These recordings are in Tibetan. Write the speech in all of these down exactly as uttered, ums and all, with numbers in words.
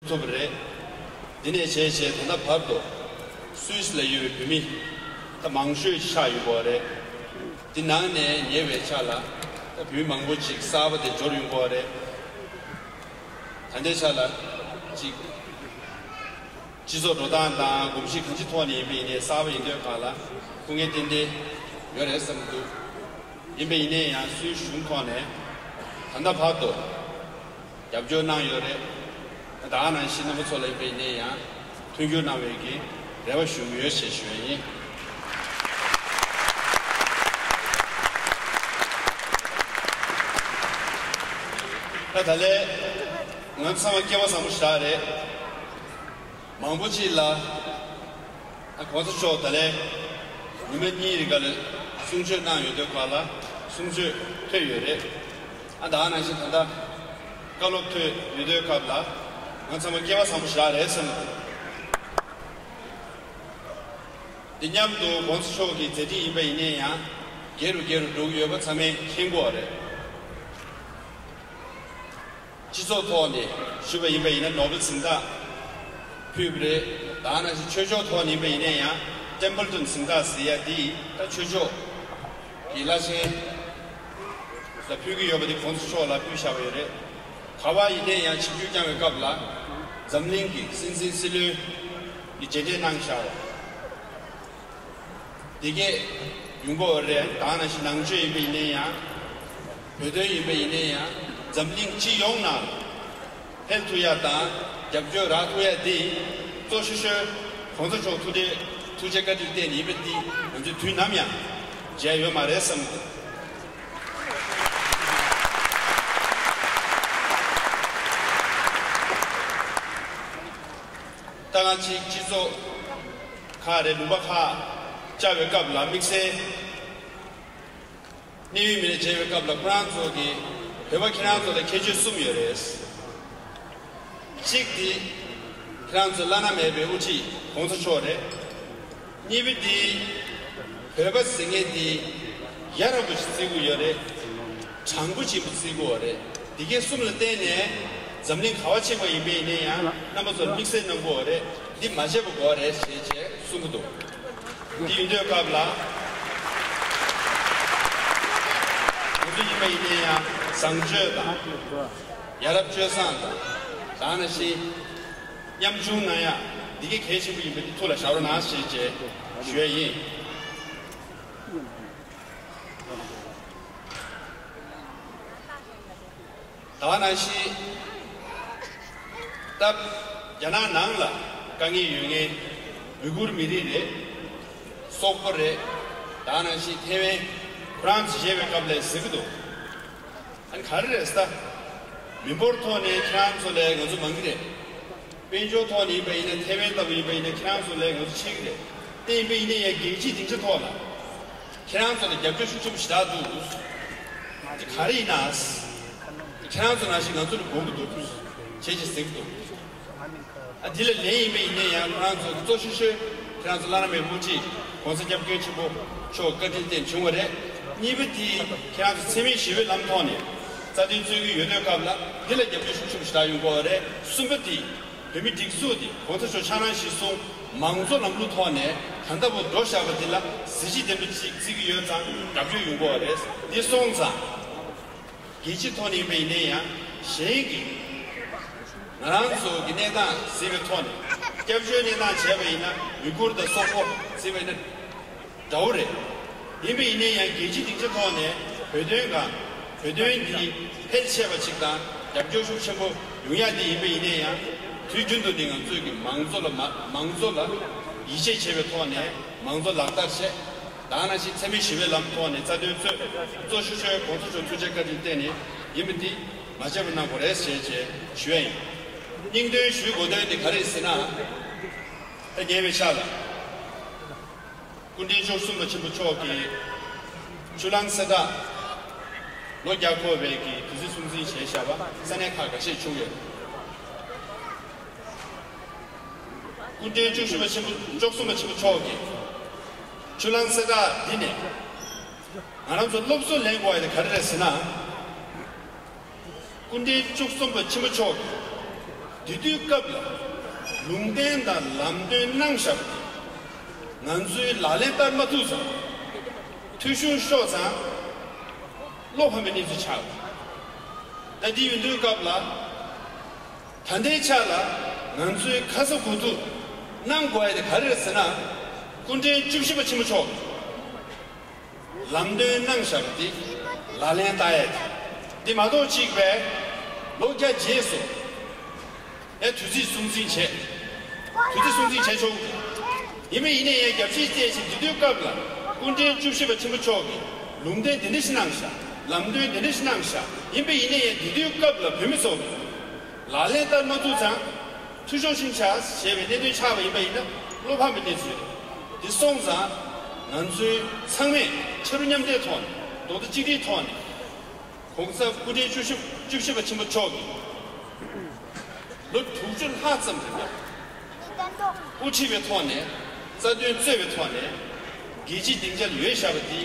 ཐུབ་པ་རེད། འདི་ནས་བྱས་བྱས་ད་ལྟ་བར་དུ་སུད་སི་ལ་ཡོད་པའི་བོད་མི་ད་མང་ཤོས་ཆགས་ཡོད་པ་རེད། འདི་ནང་ནས་ཉེ་བའི་ཆར་ལ་ད་བོད་མི་མང་པོ་ཅིག་གསར་པ་དེ་འབྱོར་ཡོང་གི་རེད། ད་ལྟའི་ཆར་ལ་ཅིག་སྤྱི་ཚོགས་འགྲོ་སྟངས་དང་གོམས་གཤིས་གང་ཅི་ཐོག་ནས་ཡིན་པ་ཡིན་ནའི་གསར་པ་ཡིན་དུས་གང་ལ་སྐུ་ངལ་ཏན་ཏན་ཡོད་རེད་བསམ་གྱི་འདུག་ཡིན་པ་ཡིན་ནའི་ཡང་སུད་སི་གཞུང་ཐོག་ནས་ད་ལྟ་བར་དུ་རྒྱབ་སྐྱོར་གནང་ཡོད་རེད། ད་ག་ནང་བཞིན་རྣམ་པ་ཚོ་ལ་ཡིན་པ་ཡིན་ནའི་ཡང་མཐུན་འགྱུར་གནང་བའི་གི་རེ་བ་ཞུ་གི་ཡོད་ཞེས་ཞུ་ཡ་ཡིན། ད་ད་ལས་ང་ཚང་མ་སྐལ་བ་བཟང་པོ་ཞིག་རེད། མང་པོ་ཅིག་ལ་ཨ་༸གོང་ས་མཆོག་ད་ལས་ཉི་མ་གཉིས་རིང་ག་ལ་གསུང་ཆོས་གནང་ཡོད་དུས་སྐབས་ལ་གསུང་ཆོས་ཐོས་ཡོད་རེད། ཨ་ད་ག་ནང་བཞིན་ད་ལྟ་བཀའ་སློབ་ཐོས་ཡོད་དུས་སྐབས་ལ་ང་ཚང་མ་སྐལ་བ་བཟང་པོ་ཞིག་རེད་བསམ་གྱི་འདུག་འདི་མཉམ་དུ་༸གོང་ས་མཆོག་གི་མཛད་འཕྲིན་ཡིན་པ་ཡིན་ནའི་ཡང་སྒེར་རུ་སྒེར་རུ་འགྲོ་གི་ཡོད་པ་ཚང་མས་མཁྱེན་གྱི་ཡོད་རེད། སྤྱི་ཚོགས་ཐོག་ནས་ཞུས་པ་ཡིན་པ་ཡིན་ན་ནོ་བེལ་གཟེངས་རྟགས་ཕུལ་བ་རེད། ད་ག་ནང་བཞིན་ཆོས་ཕྱོགས་ཐོག་ནས་ཡིན་པ་ཡིན་ན་ཡང་ཊེམ་པལ་ཊོན་གཟེངས་རྟགས་ཟེར་ཡ་འདི་ད་ཆོས་ཕྱོགས་ཀྱི་བླ་ཆེན་ལ་ཕུལ་གྱི་ཡོད་པ་འདི་༸གོང་ས་མཆོག་ལ་ཕུལ་བཞག་པ་ཡོད་རེད། ག་པར་ཡིན་ནའི་ཡང་ཆིབས་བསྒྱུར་བསྐྱངས་པའི་སྐབས་ལ་འཛམ་གླིང་གི་སྲིད་འཛིན་སྲིད་བློན་གྱི་མཇལ་འཕྲད་གནང་བཞག་པ། དེ་གས་ཡོང་གི་ཡོད་རེད། ད་ག་ནང་བཞིན་ནང་ཆོས་ཡིན་པ་ཡིན་ནའི་ཡང་། བོད་དོན་ཡིན་པ་ཡིན་ནའི་ཡང་འཛམ་གླིང་སྤྱི་ཡོངས་ནང་ཕན་ཐོགས་ཡ་དང་རྒྱབ་སྐྱོར་རག་ཐུབ་ཡ་དེ་གཙོ་ཤོས་ཤོས་༸གོང་ས་མཆོག་ཐུགས་རྗེ་ཐུགས་རྗེ་བཀའ་དྲིན་བརྟེན་ཡིན་པ་འདི་ང་ཚོས་དུས་ནམ་ཡང་བརྗེད་ཡོད་མ་རེད་བསམ་གྱི་འདུག་ད་ང་ཅིག་སྤྱི་ཚོགས་ཁག་རེད། ལུང་པ་ཁག་བཅར་བའི་སྐབས་ལ་དམིགས་བསལ་གནད་ཡོད་མི་སྣ་མཇལ་བའི་སྐབས་ལ་ཁོ་རང་ཚོ་གིས་བོད་པ་ཁྱེད་རང་ཚོ་ལ་ཁྱད་ཆོས་གསུམ་ཡོད་རེད། གཅིག་དེ་ཁྱེད་རང་ཚོའི་བླ་ན་མེད་པའི་དབུ་ཁྲིད་༸གོང་ས་མཆོག་རེད། གཉིས་པ་དེ་བོད་པ་ཟེར་མཁན་དེ་ཡ་རབས་པོ་ཞིག་བརྩི་གི་ཡོད་རེད། དྲང་པོ་ཆེན་པོ་བརྩི་གི་ཡོད་རེད། འདི་གའི་གསུམ་ལ་བརྟེན་ནས་འཛམ་གླིང་ག་པར་ཕྱིན་པ་ཡིན་པ་ཡིན་ན་ཡང་རྣམ་པ་ཚོར་དམིགས་བསལ་གནང་གི་ཡོད་རེད། འདི་མ་བརྗེད་པ་དགོས་རེད་ཞེས་བྱས་གསུང་གི་འདུག་འདི་ཡིན་དུས་སྐབས་ལ་ང་ཚོ་ཡིན་པ་ཡིན་ན་ཡང་བཟང་སྤྱོད་དང་ཡ་རབས་སྤྱོད་བཟང་དང་ད་ག་ནང་བཞིན་མཉམ་ཆུང་གནང་ཡ་འདི་གའི་གལ་ཆེན་པོ་ཡིན་པ་འདི་ཐུགས་ལ་བཞག་རོགས་གནང་ཞེས་བྱས་ཞུ་ཡ་ཡིན། ད་ག་ནང་བཞིན་སྟབས་རྒྱ་ནག་ནང་ལ་དཀའ་ངལ་ཡོད་མཁན་ཝི་གུར་མི་རིགས་རེད། སོག་པོ་རེད། ད་ག་ནང་བཞིན་ཐེ་ཝན་ཁོ་རང་ཚོ་བཞེས་པའི་སྐབས་ལ་ཟེར་གི་འདུག་ཨ་ནི་ག་རེ་རེད་ཟེར་ད། མི་འབོར་ཐོག་ནས་ཁྱེད་རང་ཚོ་ལས་ང་ཚོ་མང་གི་རེད། དཔལ་འབྱོར་ཐོག་ནས་ཡིན་པ་ཡིན་ན་ཐེ་ཝན་ལྟ་བུ་ཡིན་པ་ཡིན་ན་ཁྱེད་རང་ཚོ་ལས་ང་ཚོ་ཆེ་གི་རེད། དེ་ཡིན་པ་ཡིན་ན་ཡང་རྒྱལ་སྤྱིའི་སྡིངས་ཆ་ཐོག་ལ་ཁྱེད་རང་ཚོ་ལ་རྒྱབ་སྐྱོར་ཤུགས་ཆེན་པོ་ཞེ་དྲག་འདུག་དེ་ག་རེ་ཡིན་ན། ཁྱེད་རང་ཚོ་ནང་བཞིན་ང་ཚོ་ལ་དགོས་ཀྱི་འདུག་བྱས་བྱས་ཟེར་གྱི་འདུག་ཨ་འདི་ལ་ལན་ཡིན་པ་ཡིན་ན་ཡང་ཁོ་རང་ཚོ་གཙོ་ཤོས་ཤོས་ཁྱེད་རང་ཚོ་བླ་ན་མེད་པའི་དབུ་ཁྲིད་༸གོང་ས་སྐྱབས་མགོན་ཆེན་པོ་མཆོག་བཀའ་དྲིན་བརྟེན་བྱུང་བ་རེད། གཉིས་པ་དེ་ཁྱེད་རང་ཚོ་འཚེ་མེད་ཞི་བའི་ལམ་ཐོག་ནས་རྩ་དོན་རྩོད་ཀྱི་ཡོད་དུས་སྐབས་ལ་འདི་ལ་རྒྱབ་སྐྱོར་ཤུགས་ཆེན་པོ་ཞེ་དྲག་ཡོང་གི་ཡོད་རེད། གསུམ་པ་དེ་བོད་མི་སྒྲིག་འཛུགས་དེ་༸གོང་ས་མཆོག་ཕྱག་ནང་གཞི་བཟུང་མང་གཙོ་ལམ་ལུགས་ཐོག་ནས་ད་ལྟ་བར་འགྲོ་བཞག་པ་འདི་ལ་གཟི་བརྗིད་ལྡན་པ་ཅིག་བརྩི་གི་ཡོད་ཙང་རྒྱབ་སྐྱོར་ཡོང་གི་ཡོད་རེད། འདི་སོང་ཙང་། རྒྱལ་སྤྱི་ཐོག་ནས་ཡིན་པ་ཡིན་ན་ཡང་གཞན་གྱིས་ང་རང་ཚོ་གི་གནས་སྟངས་གཟིགས་པའི་ཐོག་ནས་སྐྱབས་བཅོལ་གནས་སྟངས་བྱས་པ་ཡིན་ན་ཝི་གུར་དང་སོག་པོ་གཟིགས་པ་ཡིན་ན་འདྲ་བོ་རེད། ཡིན་པ་ཡིན་ན་ཡང་རྒྱལ་སྤྱིའི་སྡིངས་ཆ་ཐོག་ནས་བོད་དོན་སྒང་བོད་དོན་འདི་འཕེལ་ཆེ་བ་ཅིག་དང་རྒྱབ་སྐྱོར་ཤུགས་ཆེན་པོ་ཡོང་ཡ་འདི་ཡིན་པ་ཡིན་ན་ཡང་དུས་རྒྱུན་དུ་ནི་ང་ཚོས་ཀྱི་མང་གཙོ་ལ་མ་མང་གཙོ་ལ་ཡིད་ཆེས་བྱེད་པའི་ཐོག་ནས་མང་གཙོ་ལག་བསྟར་བྱས། ད་ག་ནང་བཞིན་འཚེ་མེད་ཞི་བའི་ལམ་ཐོག་ནས་རྩ་དོན་རྩོད། གཙོ་ཤོས་ཤོས་༸གོང་ས་མཆོག་ཐུགས་རྗེ་བཀའ་དྲིན་བརྟེན་ནས་ཡིན་པ་འདི་མ་བརྗེད་པ་གནང་དགོས་རེད་ཞེས་བྱས་ཞུ་ཡ་ཡིན། སྙིང་དོན་ཞུ་དགོས་དོན་དེ་ག་རེ་ཟེར་ན། ད་ཉེ་བའི་ཆར་ལ་སྐུ་ཕྲེང་བཅུ་གསུམ་པ་ཆེན་པོ་མཆོག་གིས་ཆུ་གླང་གསེར་བྲག་ལོ་བརྒྱ་འཁོར་བའི་གི་དུས་ཚིགས་སྲུང་བརྩི་བྱས་བཞག་པ་ས་གནས་ཁག་འགའ་ཤས་བྱུང་ཡོད། སྐུ་ཕྲེང་བཅུ་བཞི་པ་ཆེན་པོ་བཅུ་གསུམ་པ་ཆེན་པོ་མཆོག་གིས་ཆུ་གླང་གསེར་བྲག་འདི་ནས་ང་རང་ཚོ་སློབ་གསོ་ལེན་དགོས་ཡ་དེ་ག་རེ་རེད་ཟེར་ན། སྐུ་ཕྲེང་བཅུ་གསུམ་པ་ཆེན་པོ་མཆོག་གིས་ དེ་དུས་སྐབས་ལ་ལུང་བསྟན་དང་ལམ་སྟོན་གནང་བཞག་པ་དེ་ང་ཚོའི་ལག་ལེན་བསྟར་མ་ཐུབ་ཙང་། ཐོ་གཞུང་ཤོར་ཙང་བློ་ཕམ་པའི་གནས་ཚུལ་ཆགས། ད་འདི་ཡིན་དུས་སྐབས་ལ། ད་ལྟའི་ཆ་ལ་ང་ཚོའི་ཁ་ཚ་དགོས་གཏུགས་གནང་དགོས་ཡ་དེ་ག་རེ་རེད་ཟེར་ན། སྐུ་ཕྲེང་བཅུ་བཞི་པ་ཆེན་པོ་མཆོག་གིས་ལམ་སྟོན་གནང་བཞག་པ་དེ་ལག་ལེན་བསྟར་ཡ་དེ། འདི་མ་གཏོགས་གཅིག་པས་ལོ་བརྒྱ་རྗེས་སུ་ཡ་དུས་ཚོད་སྲུང་བརྩི་བྱས། དུས་ཚོད་སྲུང་བརྩི་བྱས་ཆོག་གི། ཡིན་པ་ཡིན་ནའི་ཡང་རྒྱབ་བཤིག་བལྟས་ཤིང་དེ་དུས་སྐབས་ལ་སྐུ་ཕྲེང་བཅུ་བཞི་པ་ཆེན་པོ་མཆོག་གིས་ལུང་བསྟན་དེ་འདྲ་ཞིག་གནང་བཞག། ལམ་སྟོན་དེ་འདྲ་ཞིག་གནང་བཞག། ཡིན་པ་ཡིན་ནའི་ཡང་དེ་དུས་སྐབས་ལ་བོད་མི་ཚོ་ལག་ལེན་བསྟར་མ་ཐུབ་ཙང་འཐུས་ཤོར་ཕྱིན་ཆགས་ཞེས་པའི་གནད་དོན་ཆགས་པ་ཡིན་པ་ཡིན་ན་བློ་ཕམ་པའི་གནས་ཚུལ་རེད། འདི་སོང་ཙང་ང་ཚོའི་ཚང་མས་ཕྱི་རུ་མཉམ་འབྲེལ་ཐོག་ནས་རྡོག་རྩ་གཅིག་སྒྲིལ་ཐོག་ནས། གོང་ས་སྐུ་ཕྲེང་བཅུ་བཞི་བཅུ་བཞི་པ་ཆེན་པོ་མཆོག་གིས་ལོ་དྲུག་ཅུ་ལྷག་ཙམ་རིང་ལ་དབུ་ཁྲིད་པའི་ཐོག་ནས་རྩ་དོན་རྩོད་པའི་ཐོག་ནས་རྒྱལ་སྤྱིའི་སྡིངས་ཆ་ལ་ཡོད་བཞག་པ་འདི།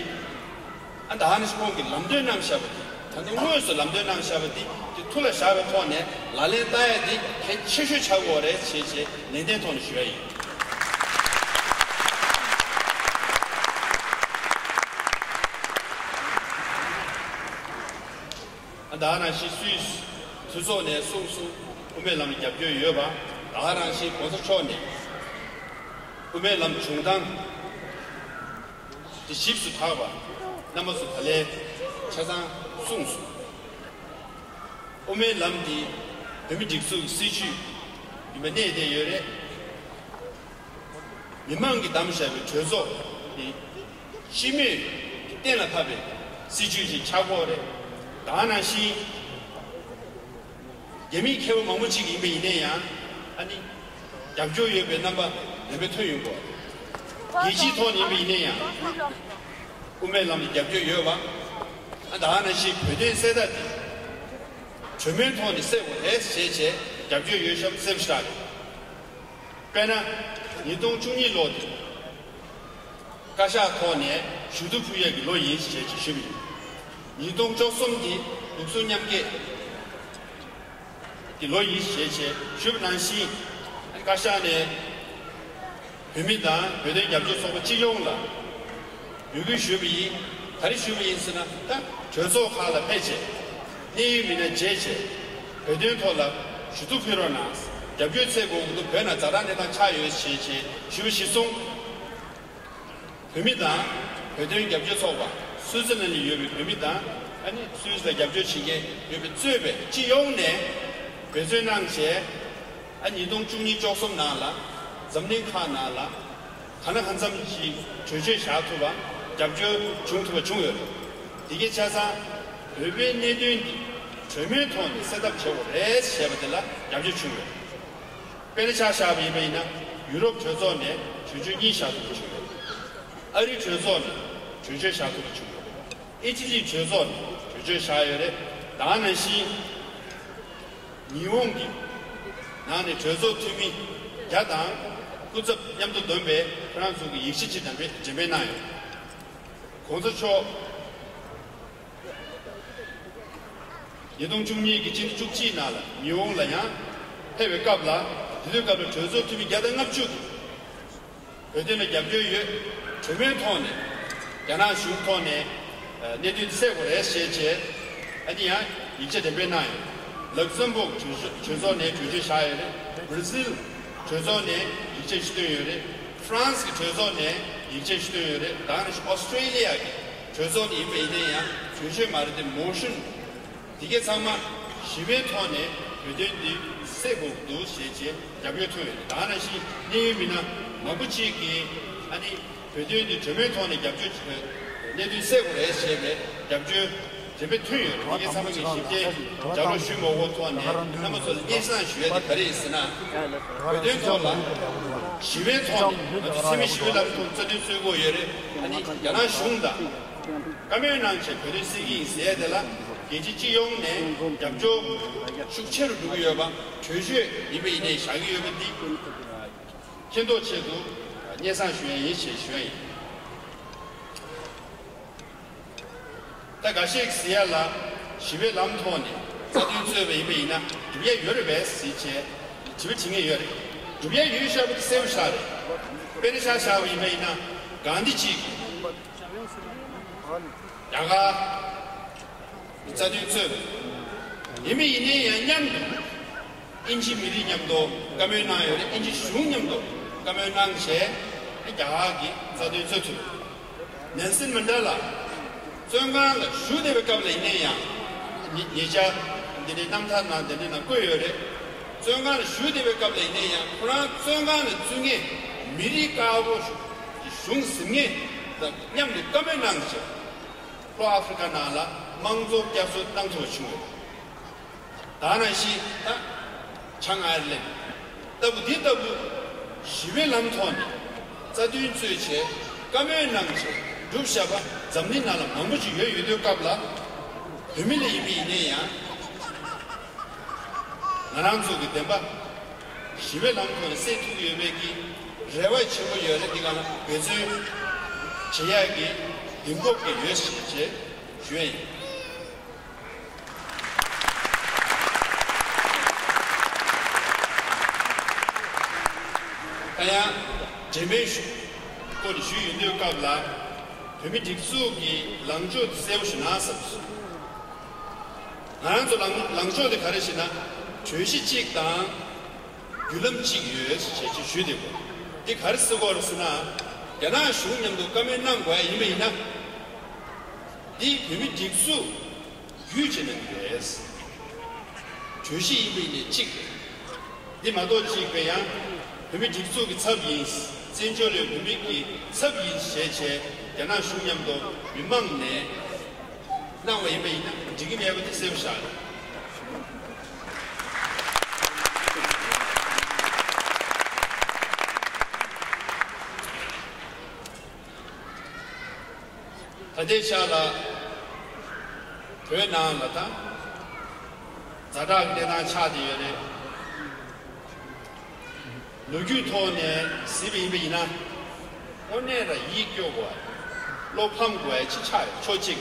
ཨ་ད་ནི་ཁོང་གིས་ལམ་སྟོན་གནང་བཞག་པ་འདི། ད་ནི་དངོས་སུ་ལམ་སྟོན་གནང་བཞག་པ་འདི་དེ་ཐུགས་ལ་བཞག་པའི་ཐོག་ནས་ལག་ལེན་བསྟར་ཡ་འདི་གལ་ཆེ་ཤོས་ཆགས་ཀྱི་ཡོད་རེད་ཞེས་ཞེས་ནན་ཏན་ཐོག་ནས་ཞུ་ཡ་ཡིན། ད་ག་ནང་བཞིན་སུད་སི་གྲོས་ཚོགས་ནས་གསུངས་སོང་། དབུ་མའི་ལམ་ལ་རྒྱབ་སྐྱོར་ཡོད་པ། ད་ག་ནང་བཞིན་གོང་ས་མཆོག་ནས་དབུ་མའི་ལམ་བྱུང་སྟངས་དེ་ཞིབ་ཏུ་དྲངས་པ་རྣམ་པ་ཚོ་ད་ལན་ཆ་ཚང་གསུངས་སོང་། དབུ་མའི་ལམ་འདི་བོད་མིའི་སྒྲིག་འཛུགས་སྲིད་བྱུས་ཡིན་པ་གནས་བསྡད་ཡོད་རེད། མི་མང་གིས་བདམས་བཞག་པའི་གྲོས་ཚོགས་ནི་སྤྱི་མོས་གཏན་ལ་ཕབ་པའི་སྲིད་བྱུས་ཤིག་ཆགས་ཀྱི་ཡོད་རེད། ད་ག་ནང་བཞིན་རྒྱ་མིའི་མཁས་པ་མང་པོ་ཅིག་ཡིན་པ་ཡིན་ན་ཡང་ཨ་ནི་རྒྱབ་སྐྱོར་ཡོད་པའི་རྣམ་པ་ལྡན་པའི་ཐོན་ཡོང་གི་ཡོད་རེད། རྒྱལ་སྤྱིའི་ཐོག་ནས་ཡིན་པ་ཡིན་ན་ཡང་དབུ་མའི་ལམ་ལ་རྒྱབ་སྐྱོར་ཡོད་པ། ཨ་ད་ག་ནང་བཞིན་བོད་དོན་གསལ་བསྒྲགས་འདི་གྲོས་མོལ་ཐོག་ནས་སེལ་དགོས་རེད་ཞེས་བྱས་རྒྱབ་སྐྱོར་ཡོད་ཤག་གསལ་པོ་ཞེ་དྲག་རེད། དཔེར་ན། ཉིས་སྟོང་བཅུ་གཉིས་ལོ་དེ་བཀའ་ཤག་ཐོག་ནས་ཞུ་གཏུག་ཕུལ་ཡག་གི་ལོ་ཡིན་ཞེས་ཞུས་པ་ཡིན། ཉིས་སྟོང་བཅུ་གསུམ་དེ་ལུགས་སྲོལ་མཉམ་འགལ་གྱི་ལོ་ཡིན་ཞེས་བྱས་ཞུས་པ་ནང་བཞིན། བཀའ་ཤག་ནས་བོད་མི་དང་བོད་དོན་རྒྱབ་སྐྱོར་ཚོགས་པ་སྤྱི་ཡོངས་ལ་འབོད་སྐུལ་ཞུས་པ་ཡིན། ག་རེ་ཞུས་པ་ཡིན་ཟེར་ན། ད་གྲོས་ཚོགས་ཁག་ལ་ཕེབས་བྱས། གནད་ཡོད་མི་སྣ་མཇལ་བྱས། བོད་དོན་ཐོག་ལ་ཞུ་གཏུག་ཕུལ་རོགས་གནང་། རྒྱབ་སྐྱོར་འཚོལ་དགོས་ཀྱི་འདུག་བོད་ནང་ཛ་དྲག་གནས་སྟངས་ཆགས་ཡོད་ཞེས་བྱས་ཞུ་བ་གཞིར་བཟུང་། བོད་མི་དང་། བོད་དོན་རྒྱབ་སྐྱོར་ཚོགས་པ། སུའུ་ཙི་ལན་ལ་ཡོད་པའི་བོད་མི་དང་། ཨ་ནི་སུད་སི་ལ་རྒྱབ་སྐྱོར་བྱེད་མཁན་ཡོད་པའི་གཙོས་པའི་སྤྱི་ཡོངས་ནས་འབད་བརྩོན་གནང་བྱས། ཨ་ཉིས་སྟོང་བཅུ་གཉིས་བཅུ་གསུམ་ནང་ལ་འཛམ་གླིང་ཁག་ནང་ལ་གང་ལ་གང་འཚམ་ཞིག་གྲོས་ཆོད་བཞག་ཐུབ་པ། རྒྱབ་སྐྱོར་བྱུང་ཐུབ་པ་བྱུང་ཡོད་རེད། དེ་གའི་ཆ་ཚང་བོད་པའི་གནད་དོན་འདི་གྲོས་མོལ་ཐོག་ནས་སེལ་ཐབས་བྱེད་དགོས་རེད་ཞེས་པ་དེ་ལ་རྒྱབ་སྐྱོར་བྱུང་ཡོད་རེད། དཔེར་ན་ཆ་བཞག་པ་ཡིན་པ་ཡིན་ན། ཡུ་རོབ་གྲོས་ཚོགས་ནས་གྲོས་ཆོད་གཉིས་བཞག་ཐུབ་པ་བྱུང་ཡོད་རེད། ཨ་རིའི་གྲོས་ཚོགས་ནས་གྲོས་ཆོད་བཞག་ཐུབ་པ་བྱུང་ཡོད་རེད། ཨི་ཊ་ལིའི་གྲོས་ཚོགས་ནས་གྲོས་ཆོད་བཞག་ཡོད་རེད། ད་ག་ནང་བཞིན་ཉི་ཧོང་གི་ནང་ནས་གྲོས་ཚོགས་འཐུས་མི་བརྒྱ་དང་སྐུ་ཚབ་མཉམ་དུ་འདོན་པའི་ཁོ་རང་ཚོ་གི་ཡིག་ཆ་ཅིག་འགྲེམས་སྤེལ་གནང་ཡོད། གོང་ས་མཆོག་ཉིས་སྟོང་བཅུ་གཉིས་ཀྱི་སྤྱི་ཟླ་བཅུ་གཅིག་ནང་ལ་ཉི་ཧོང་ལ་ཡང་ཕེབས་པའི་སྐབས་ལ། དེ་དུས་སྐབས་ལ་གྲོས་ཚོགས་འཐུས་མི་བརྒྱ་དང་ལྔ་བཅུ་གིས་བོད་དོན་ལ་རྒྱབ་སྐྱོར་ཡོད། གྲོས་མོལ་ཐོག་ནས་རྒྱ་ནག་གཞུང་ཐོག་ནས་གནད་དོན་སེལ་དགོས་རེད་ཞེས་བྱས། ཨ་ནི་ཡང་ཡིག་ཆ་འགྲེམས་སྤེལ་གནང་ཡོད། ལག་སམ་བྷོག་གྲོས་ཚོགས་ནས་གྲོས་ཆོད་བཞག་ཡོད་རེད། བྷར་ཛིལ་གྲོས་ཚོགས་ནས་ཡིག་ཆ་ཞིག་བཏོན་ཡོད་རེད། ཧྥ་རན་སི་གི་གྲོས་ཚོགས་ནས་ཡིག་ཆ་ཞིག་བཏོན་ཡོད་རེད། ད་ནི་ཨོ་སི་ཀྲེ་ལི་ཡ་གི་གྲོས་ཚོགས་ནས་ཡིན་པ་ཡིན་ན་ཡང་གྲོས་ཆོད་མ་རེད་དེ། མོ་ཤན་དེ་གའི་ཚང་མ་ཞི་བའི་ཐོག་ནས་བོད་དོན་འདི་སེལ་དགོས་འདུག་ཞེས་བྱས་རྒྱབ་སྐྱོར་ཐོན་ཡོད་རེད། ད་ནང་བཞིན་གནད་ཡོད་མི་སྣ་མང་པོ་ཅིག་གིས་ཨ་ནི་བོད་དོན་འདི་གྲོས་མོལ་ཐོག་ནས་རྒྱབ་སྐྱོར་གནད་དོན་སེལ་དགོས་རེད་ཞེས་པའི་རྒྱབ་སྐྱོར་འགྲེམས་སྤེལ་ཐོན་ཡོད་རེད། དེ་གའི་ཚང་མ་གིས་ཞིབ་ཕྲའི་ལྗགས་ཀློག་ཞུས་མ་དགོས་ཐོག་ནས་རྣམ་པ་ཚོ་ལ་སྙན་སེང་ཞུ་ཡ་དེ་ག་རེ་ཡིན་ཟེར་ན། བོད་དོན་ཐོག་ལ་ཞི་བའི་ཐོག་ནས་ང་ཚོ་འཚེ་མེད་ཞི་བའི་ལམ་ཐོག་རྩ་དོན་རྩོད་དགོས་ཡོད་རེད། ཨ་ནི་རྒྱ་ནག་གཞུང་དང་བཀའ་མོལ་གནང་བྱས་བོད་དོན་སེལ་གྱི་ཡིན་ཟེར་ཡ་དེ་ལ་རྒྱལ་སྤྱི་སྤྱི་ཡོངས་ནས་རྒྱབ་སྐྱོར་ཤུགས་ཆེ་རུ་འགྲོ་གི་ཡོད་པ། གྲོས་ཆོད་ཡིན་པ་ཡིན་ནའི་བཞག་གི་ཡོད་པ་འདི་མཁྱེན་རྟོགས་ཆེད་དུ་སྙན་སེང་ཞུ་ཡ་ཡིན་ཞེས་ཞུ་ཡ་ཡིན། ད་འགའ་ཤས་ཀྱིས་ཟེར་ཡ་ལ་ཞི་བའི་ལམ་ཐོག་ནས་རྩ་དོན་རྩོད་པ་ཡིན་པ་ཡིན་ན་འགྲིག་ཡ་ཡོད་རེད་པས་ཟེར་བྱས། དྲི་བ་དྲི་ངེས་ཡོད་རེད། སྒྲུབ་ཡ་ཡོད་ཤག་པོ་དེ་གསལ་པོ་ཤག་རེད། དཔེར་ན་ཆ་བཞག་པ་ཡིན་པ་ཡིན་ན་གྷན་དྷི་ཇི་གིས་རྒྱ་གར་རྩ་དོན་རྩོད་ཡིན་པ་ཡིན་ནའི་ཡང་མཉམ་དུ་དབྱིན་ཇི་མི་རིགས་མཉམ་དུ་བཀའ་མོལ་གནང་ཡོད་རེད། དབྱིན་ཇི་གཞུང་མཉམ་དུ་བཀའ་མོལ་གནང་བྱས་རྒྱ་གར་གྱི་རྩ་དོན་རྩོད་ཐུབ། ནེལ་སན་མན་ཌེ་ལ་བཙོན་ཁང་ལ་བཞུགས་བསྡད་པའི་སྐབས་ལ་ཡིན་ནའི་ཡང་ཉེ་ཉེ་ཆར་འདི་འདྲའི་རྣམ་ཐར་ནང་འདི་འདྲའི་ནང་བཀོད་ཡོད་རེད། བཙོན་ཁང་ལ་བཞུགས་བསྡད་པའི་སྐབས་ལ་ཡིན་ནའི་ཡང་ཁོ་རང་བཙོན་ཁང་ལ་བཙུད་མཁན་མི་རིགས་དཀར་པོ་གཞུང་ཟིན་མཁན་དང་མཉམ་དུ་བཀའ་མོལ་གནང་བྱས། ལྷོ་ཨ་ཧྥེ་རི་ཁ་ནང་ལ་དམངས་གཙོ་བསྐྱར་གསོ་གནང་ཐུབ་པ་བྱུང་ཡོད། ད་ནང་བཞིན་ད་བྱང་ཨའེར་ལན་ལྟ་བུ་འདི་ལྟ་བུ་ཞི་བའི་ལམ་ཐོག་ནས་རྩ་དོན་རྩོད་བྱས་བཀའ་མོལ་གནང་བྱས་སྒྲུབ་བཞག་པ་འཛམ་གླིང་ནང་ལ་མང་པོ་ཞིག་ཡོད་ཡོད་དུས་སྐབས་ལ་བོད་མི་ལ་ཡིན་པ་ཡིན་ནའི་ཡང་ང་རང་ཚོ་གི་བདེན་པ་ཞི་བའི་ལམ་ཐོག་ནས་སེལ་ཐུབ་ཀྱི་ཡོད་པའི་གི་རེ་བ་ཆེན་པོ་ཡོད་རེད། འདི་ག་ལ་འབད་བརྩོན་བྱེད་ཡག་གི་གདེང་སྤོབས་ཀྱི་ཡོད་ཞེས་བྱས་ཞུ་ཡ་ཡིན། ད་ཡང་འབྲེལ་མོལ་ཞུ་སྐོར་ཞུས་ཡོང་དུས་སྐབས་ལ་བོད་མི་སྒྲིག་འཛུགས་ཀྱི་ལངས་ཕྱོགས་དེ་གསལ་པོ་ཞུ་ན་བསམ་སོང་། ང་རང་ཚོ་ལངས་ལངས་ཕྱོགས་དེ་ག་རེ་ཞེ་ན་གྲོས་གཞི་གཅིག་དང་བརྒྱུད་ལམ་གཅིག་ཡོད་ཞེས་ཞུས་བསྡད་ཡོད། འདི་ག་རེ་ཟེར་དགོས་རེད་ཟེར་ན་རྒྱ་ནག་གཞུང་མཉམ་དུ་བཀའ་མོལ་གནང་དགོས་ཡ་ཡིན་པ་ཡིན་ན་འདི་བོད་མི་སྒྲིག་འཛུགས་བརྒྱུད་བྱས་ནས་རེད། གྲོས་གཞི་ཡིན་པའི་ནས་གཅིག་རེད། འདི་མ་གཏོགས་གཅིག་པའི་ཡང་བོད་མི་སྒྲིག་འཛུགས་ཀྱི་ཚབ་ཡིན། བཙན་བྱོལ་ལས་བོད་མི་གི་ཚབ་ཡིན་ཞེས་བྱས་རྒྱ་ནག་གཞུང་མཉམ་དུ་མི་མང་ནས་གནང་བ་ཡིན་པ་ཡིན་ན་འགྲིག་གི་མེད་པ་དེ་གསལ་པོ་ཤར། ད་ལྟའི་ཆ་ལ་བོད་ནང་ལ་ད་ཛ་དྲག་གི་གནས་སྟངས་ཆགས་བསྡད་ཡོད་རེད། ལོ་རྒྱུས་ཐོག་ནས་གཟིགས་པ་ཡིན་པ་ཡིན་ན་དངོས་གནས་ལ་ཡིད་སྐྱོ་དགོས་བློ་ཕམ་དགོས་ཡ་ཅིག་ཆགས་ཡོད། ཕྱོགས་གཅིག་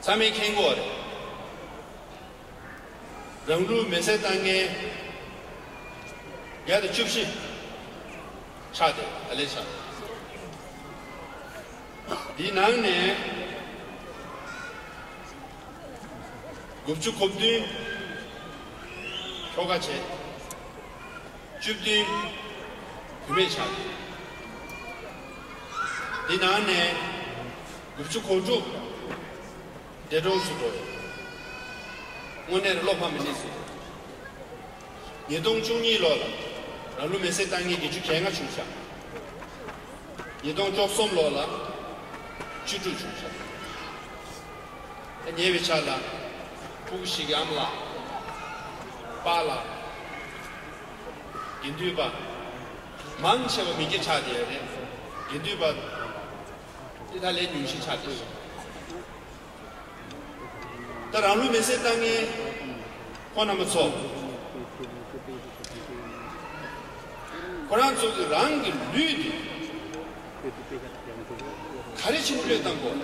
ཚང་མས་མཁྱེན་གྱི་ཡོད་རེད། རང་ལུས་མེ་སྲེག་བཏང་མཁན་བརྒྱ་དང་བཅུ་བཞི་ཆགས་བསྡད་ད་ལས་ཆགས། འདི་ནང་ནས་དགུ་བཅུ་གོ་བདུན་ཁྱོ་ག་བྱས། བཅུ་བདུན་བུད་མེད་ཆགས་བསྡད། འདི་ནང་ནས་དགུ་བཅུ་གོ་དྲུག་འདས་གྲོངས་སུ་འགྲོ་ཡོད། དངོས་གནས་བློ་ཕམ་པའི་གནས་ཚུལ། ཉིས་སྟོང་བཅུ་གཉིས་ལོ་ལ་རང་ལུས་མེ་སྲེག་བཏང་མཁན་བརྒྱད་ཅུ་གྱ་ལྔ་བྱུང་ཤག་ཉིས་སྟོང་བཅུ་གསུམ་ལོ་ལ་བཅུ་དྲུག་བྱུང་ཤག་ད་ཉེ་བའི་ཆར་ལ་ཕྲུ་གུ་ཞིག་གི་ཨ་མ་ལགས་པཱ་ལགས་དགེ་འདུན་པ་མང་ཆེ་བ་མི་སྐྱ་ཆགས་བསྡད་ཡོད་རེད། དགེ་འདུན་པ་འདི་ད་ལས་ཉུང་ཤས་ཆགས་བསྡད་ཤག་ད་རང་ལུས་མེ་སྲེག་བཏང་མཁན་ཁོང་རྣམ་པ་ཚོ། ཁོ་རང་ཚོ་གི་རང་གི་ལུས་འདི་ག་རེ་བྱས་ནས་བློས་བཏང་དགོས།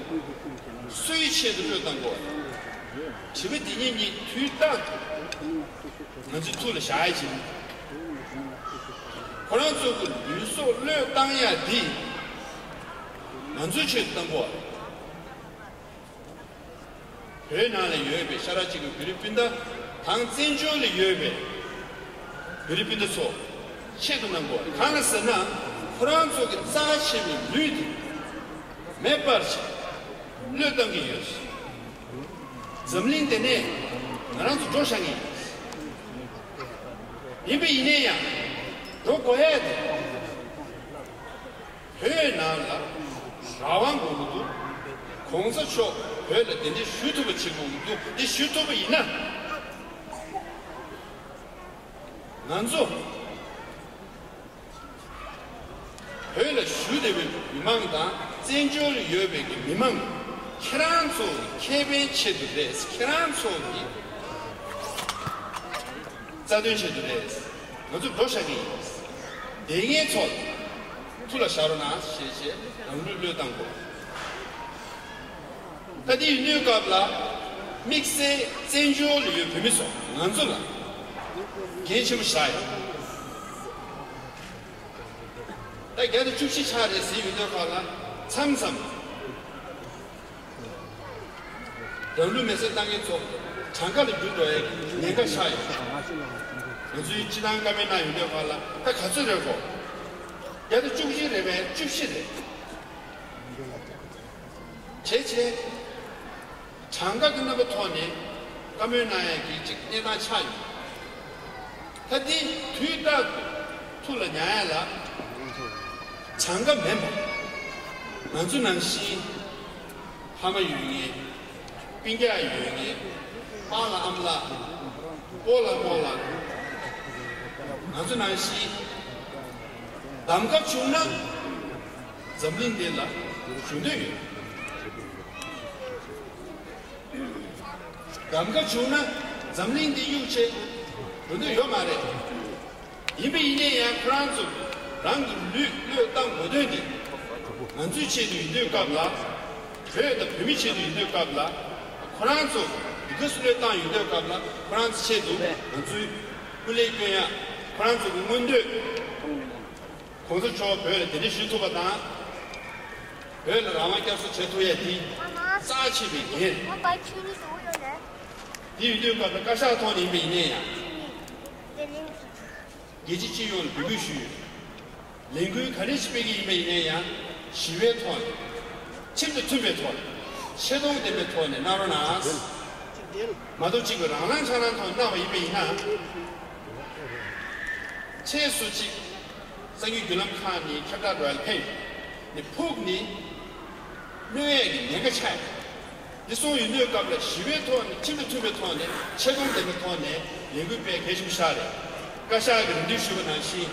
སུའི་ཆེད་དུ་བློས་བཏང་དགོས། དྲི་བ་འདི་གཉིས་གཉིས་དུས་རྟག་ཏུ་ང་ཚོའི་ཐུགས་ལ་བཞག་ཡ་བྱེད། ཁོ་རང་ཚོ་གི་ལུས་སྲོག་བློས་བཏང་ཡ་འདི་ང་ཚོའི་ཆེད་དུ་བཏང་དགོས། བོད་ནང་ལ་ཡོད་པའི་ཤ་ཁྲག་གཅིག་པའི་བོད་རིགས་སྤུན་ཟླ་དང་བཙན་བྱོལ་ལ་ཡོད་པའི་བོད་རིགས་སྤུན་ཟླ་ཚོ་ཆེད་དུ་གནང་དགོས། གང་ལ་ཟེར་ན་ཁོ་རང་ཚོ་གི་རྩ་ཆེ་བའི་ལུས་དེ་མེ་སྤར་བྱས་བློས་བཏང་གི་ཡོད། འཛམ་གླིང་འདི་ནས་ང་རང་ཚོ་འགྲོ་བཞག་གི་ཡིན། ཡིན་པ་ཡིན་ནའི་ཡང་འགྲོ་དགོས་ཡ་དེ། བོད་ནང་ལ་རང་དབང་དགོས་ཀྱི་འདུག་གོང་ས་མཆོག་བོད་ལ་གདན་འདྲེན་ཞུ་ཐུབ་པ་བྱེད་དགོས་ཀྱི་འདུག་འདི་ཞུ་ཐུབ་པ་ཡིན་ན་ང་ཚོ་བོད་ལ་བཞུགས་བསྡད་པའི་མི་མང་དང་བཙན་བྱོལ་ལ་ཡོད་པའི་གི་མི་མང་ཁྱེད་རང་ཚོ་གི་ཁེ་ཕན་ཆེད་དུ་རེད། ཁྱེད་རང་ཚོ་གི་རྩ་དོན་ཆེད་དུ་རེད། ང་ཚོ་འགྲོ་བཞག་གི་ཡིན། དེ་ངའི་ཚོགས་ཐུགས་ལ་བཞག་རོགས་གནང་ཞེས་བྱས་རང་ལུས་བློས་བཏང་དགོས། ད་དེ་ཡིན་དུས་སྐབས་ལ་དམིགས་བསལ་བཙན་བྱོལ་ལ་ཡོད་བོད་མི་ཚོ་ང་ཚོ་ལ་ འགན་ཆེན་པོ་བཞག་ཡོད། ད་བརྒྱ་དང་བཅུ་བཞི་ཆགས་རེད་ཟེར་ཡོང་དུས་སྐབས་ལ་མཚམས་མཚམས་རང་ལུས་མེར་སྲེག་བཏང་མཁན་ཚོ་གྲངས་ཀ་ལ་འགྱུར་འགྲོ་ཡའི་ཉེན་ཁ་ཆགས་ཡོད། ང་ཚོའི་སྤྱི་བཏང་བཀའ་མོལ་གནང་ཡོང་དུས་སྐབས་ལ་ད་ག་ཚོད་རེད་གོ། བརྒྱ་དང་བཅུ་བཞི་རེད་པས་བཅུ་བཞི་རེད། བྱས་བྱས། གྲངས་ཀ་གི་རྣམ་པ་ཐོག་ནས་བཀའ་མོལ་གནང་ཡས་ཀྱི་ཅིག་གནས་སྟངས་ཆགས་ཡོད། ད་འདི་དུས་རྟག་ཏུ་ཐུགས་ལ་ཉར་ཡས་ལ། གྲངས་ཀ་མིན་པ། ང་ཚོ་ནང་བཞིན་ཕ་མ་ཡོད་མཁན། སྤུན་ཀྱག་ཡོད་མཁན། པཱ་ལགས་ཨ་མ་ལགས། སྤོ་ལགས་རྨོ་ལགས། ང་ཚོ་ནང་བཞིན་གདམ་ག་བྱུང་ན། འཛམ་གླིང་འདི་ལ་ཞུ་འདོད་ཡོད། གདམ་ག་བྱུང་ན་འཛམ་གླིང་འདི་གཡུག་བྱེད་འགྲོ་འདོད་ཡོད་མ་རེད། ཡིན་པ་ཡིན་ནའི་ཡང་ཁོ་རང་ཚོ་རང་གི་ལུས་བློས་བཏང་དགོས་དོན་དེ་ང་ཚོའི་ཆེད་དུ་ཡིན་དུས་སྐབས་ལ། བོད་དང་བོད་མི་ཆེད་དུ་ཡིན་དུས་སྐབས་ལ། ཁོ་རང་ཚོ་འདི་ག་སུ་བློས་བཏང་ཡོང་དུས་སྐབས་ལ་ཁོ་རང་ཚོ་ཆེད་དུ་ང་ཚོའི་སྐུ་ལས་སྐྱོན་ཡ། ཁོ་རང་ཚོ་གི་མངོན་འདོད། གོང་ས་མཆོག་བོད་ལ་གདན་འདྲེན་ཞུ་ཐུབ་པ་དང་། བོད་ལ་རང་དབང་བསྐྱར་གསོ་བྱེད་ཐུབ་ཡ་དེ་རྩ་ཆེ་བའི་འགན་རེད། དེ་ཡིན་དུས་སྐབས་ལ་བཀའ་ཤག་ཐོག་ནས་ཡིན་པ་ཡིན་ན་ཡང་། རྒྱལ་སྤྱི་སྤྱི་ཡོངས་ལ་འབོད་སྐུལ་ཞུས་ཡོད། ལས་འགུལ་ག་རེ་ཞིག་སྤེལ་གྱི་ཡིན་པ་ཡིན་ན་ཡང་ཞི་བའི་ཐོག་ནས། ཁྲིམས་དང་མཐུན་པའི་ཐོག་ནས། ཆེ་མཐོང་ལྡན་པའི་ཐོག་ནས་གནང་རོགས་གནང་། མ་གཏོགས་གཅིག་པུ་རང་རང་འཆང་རང་ཐོག་ནས་གནང་བ་ཡིན་པ་ཡིན་ན། ཚེས་སོ་གཅིག་གསར་འགྱུར་བརྒྱུད་ལམ་ཁག་ནས་ཁྱབ་བསྒྲགས་འགྲོ་ཡ་ལ་ཕན་ཡོད། ནས་ཕུགས་ནི་གནོད་ཡས་ཀྱི་ཉེན་ཁ་ཆགས་ཡོད། འདི་སོང་ཡོང་དུས་སྐབས་ལ་ཞི་བའི་ཐོག་ནས་ཁྲིམས་དང་མཐུན་པའི་ཐོག་ནས་ཆེ་མཐོང་ལྡན་པའི་ཐོག་ནས་ལས་འགུལ་སྤེལ་གལ་ཆེན་པོ་ཤ་རེད། བཀའ་ཤག་གིས་རེ་འདུན་ཞུས་པ་ནང་བཞིན།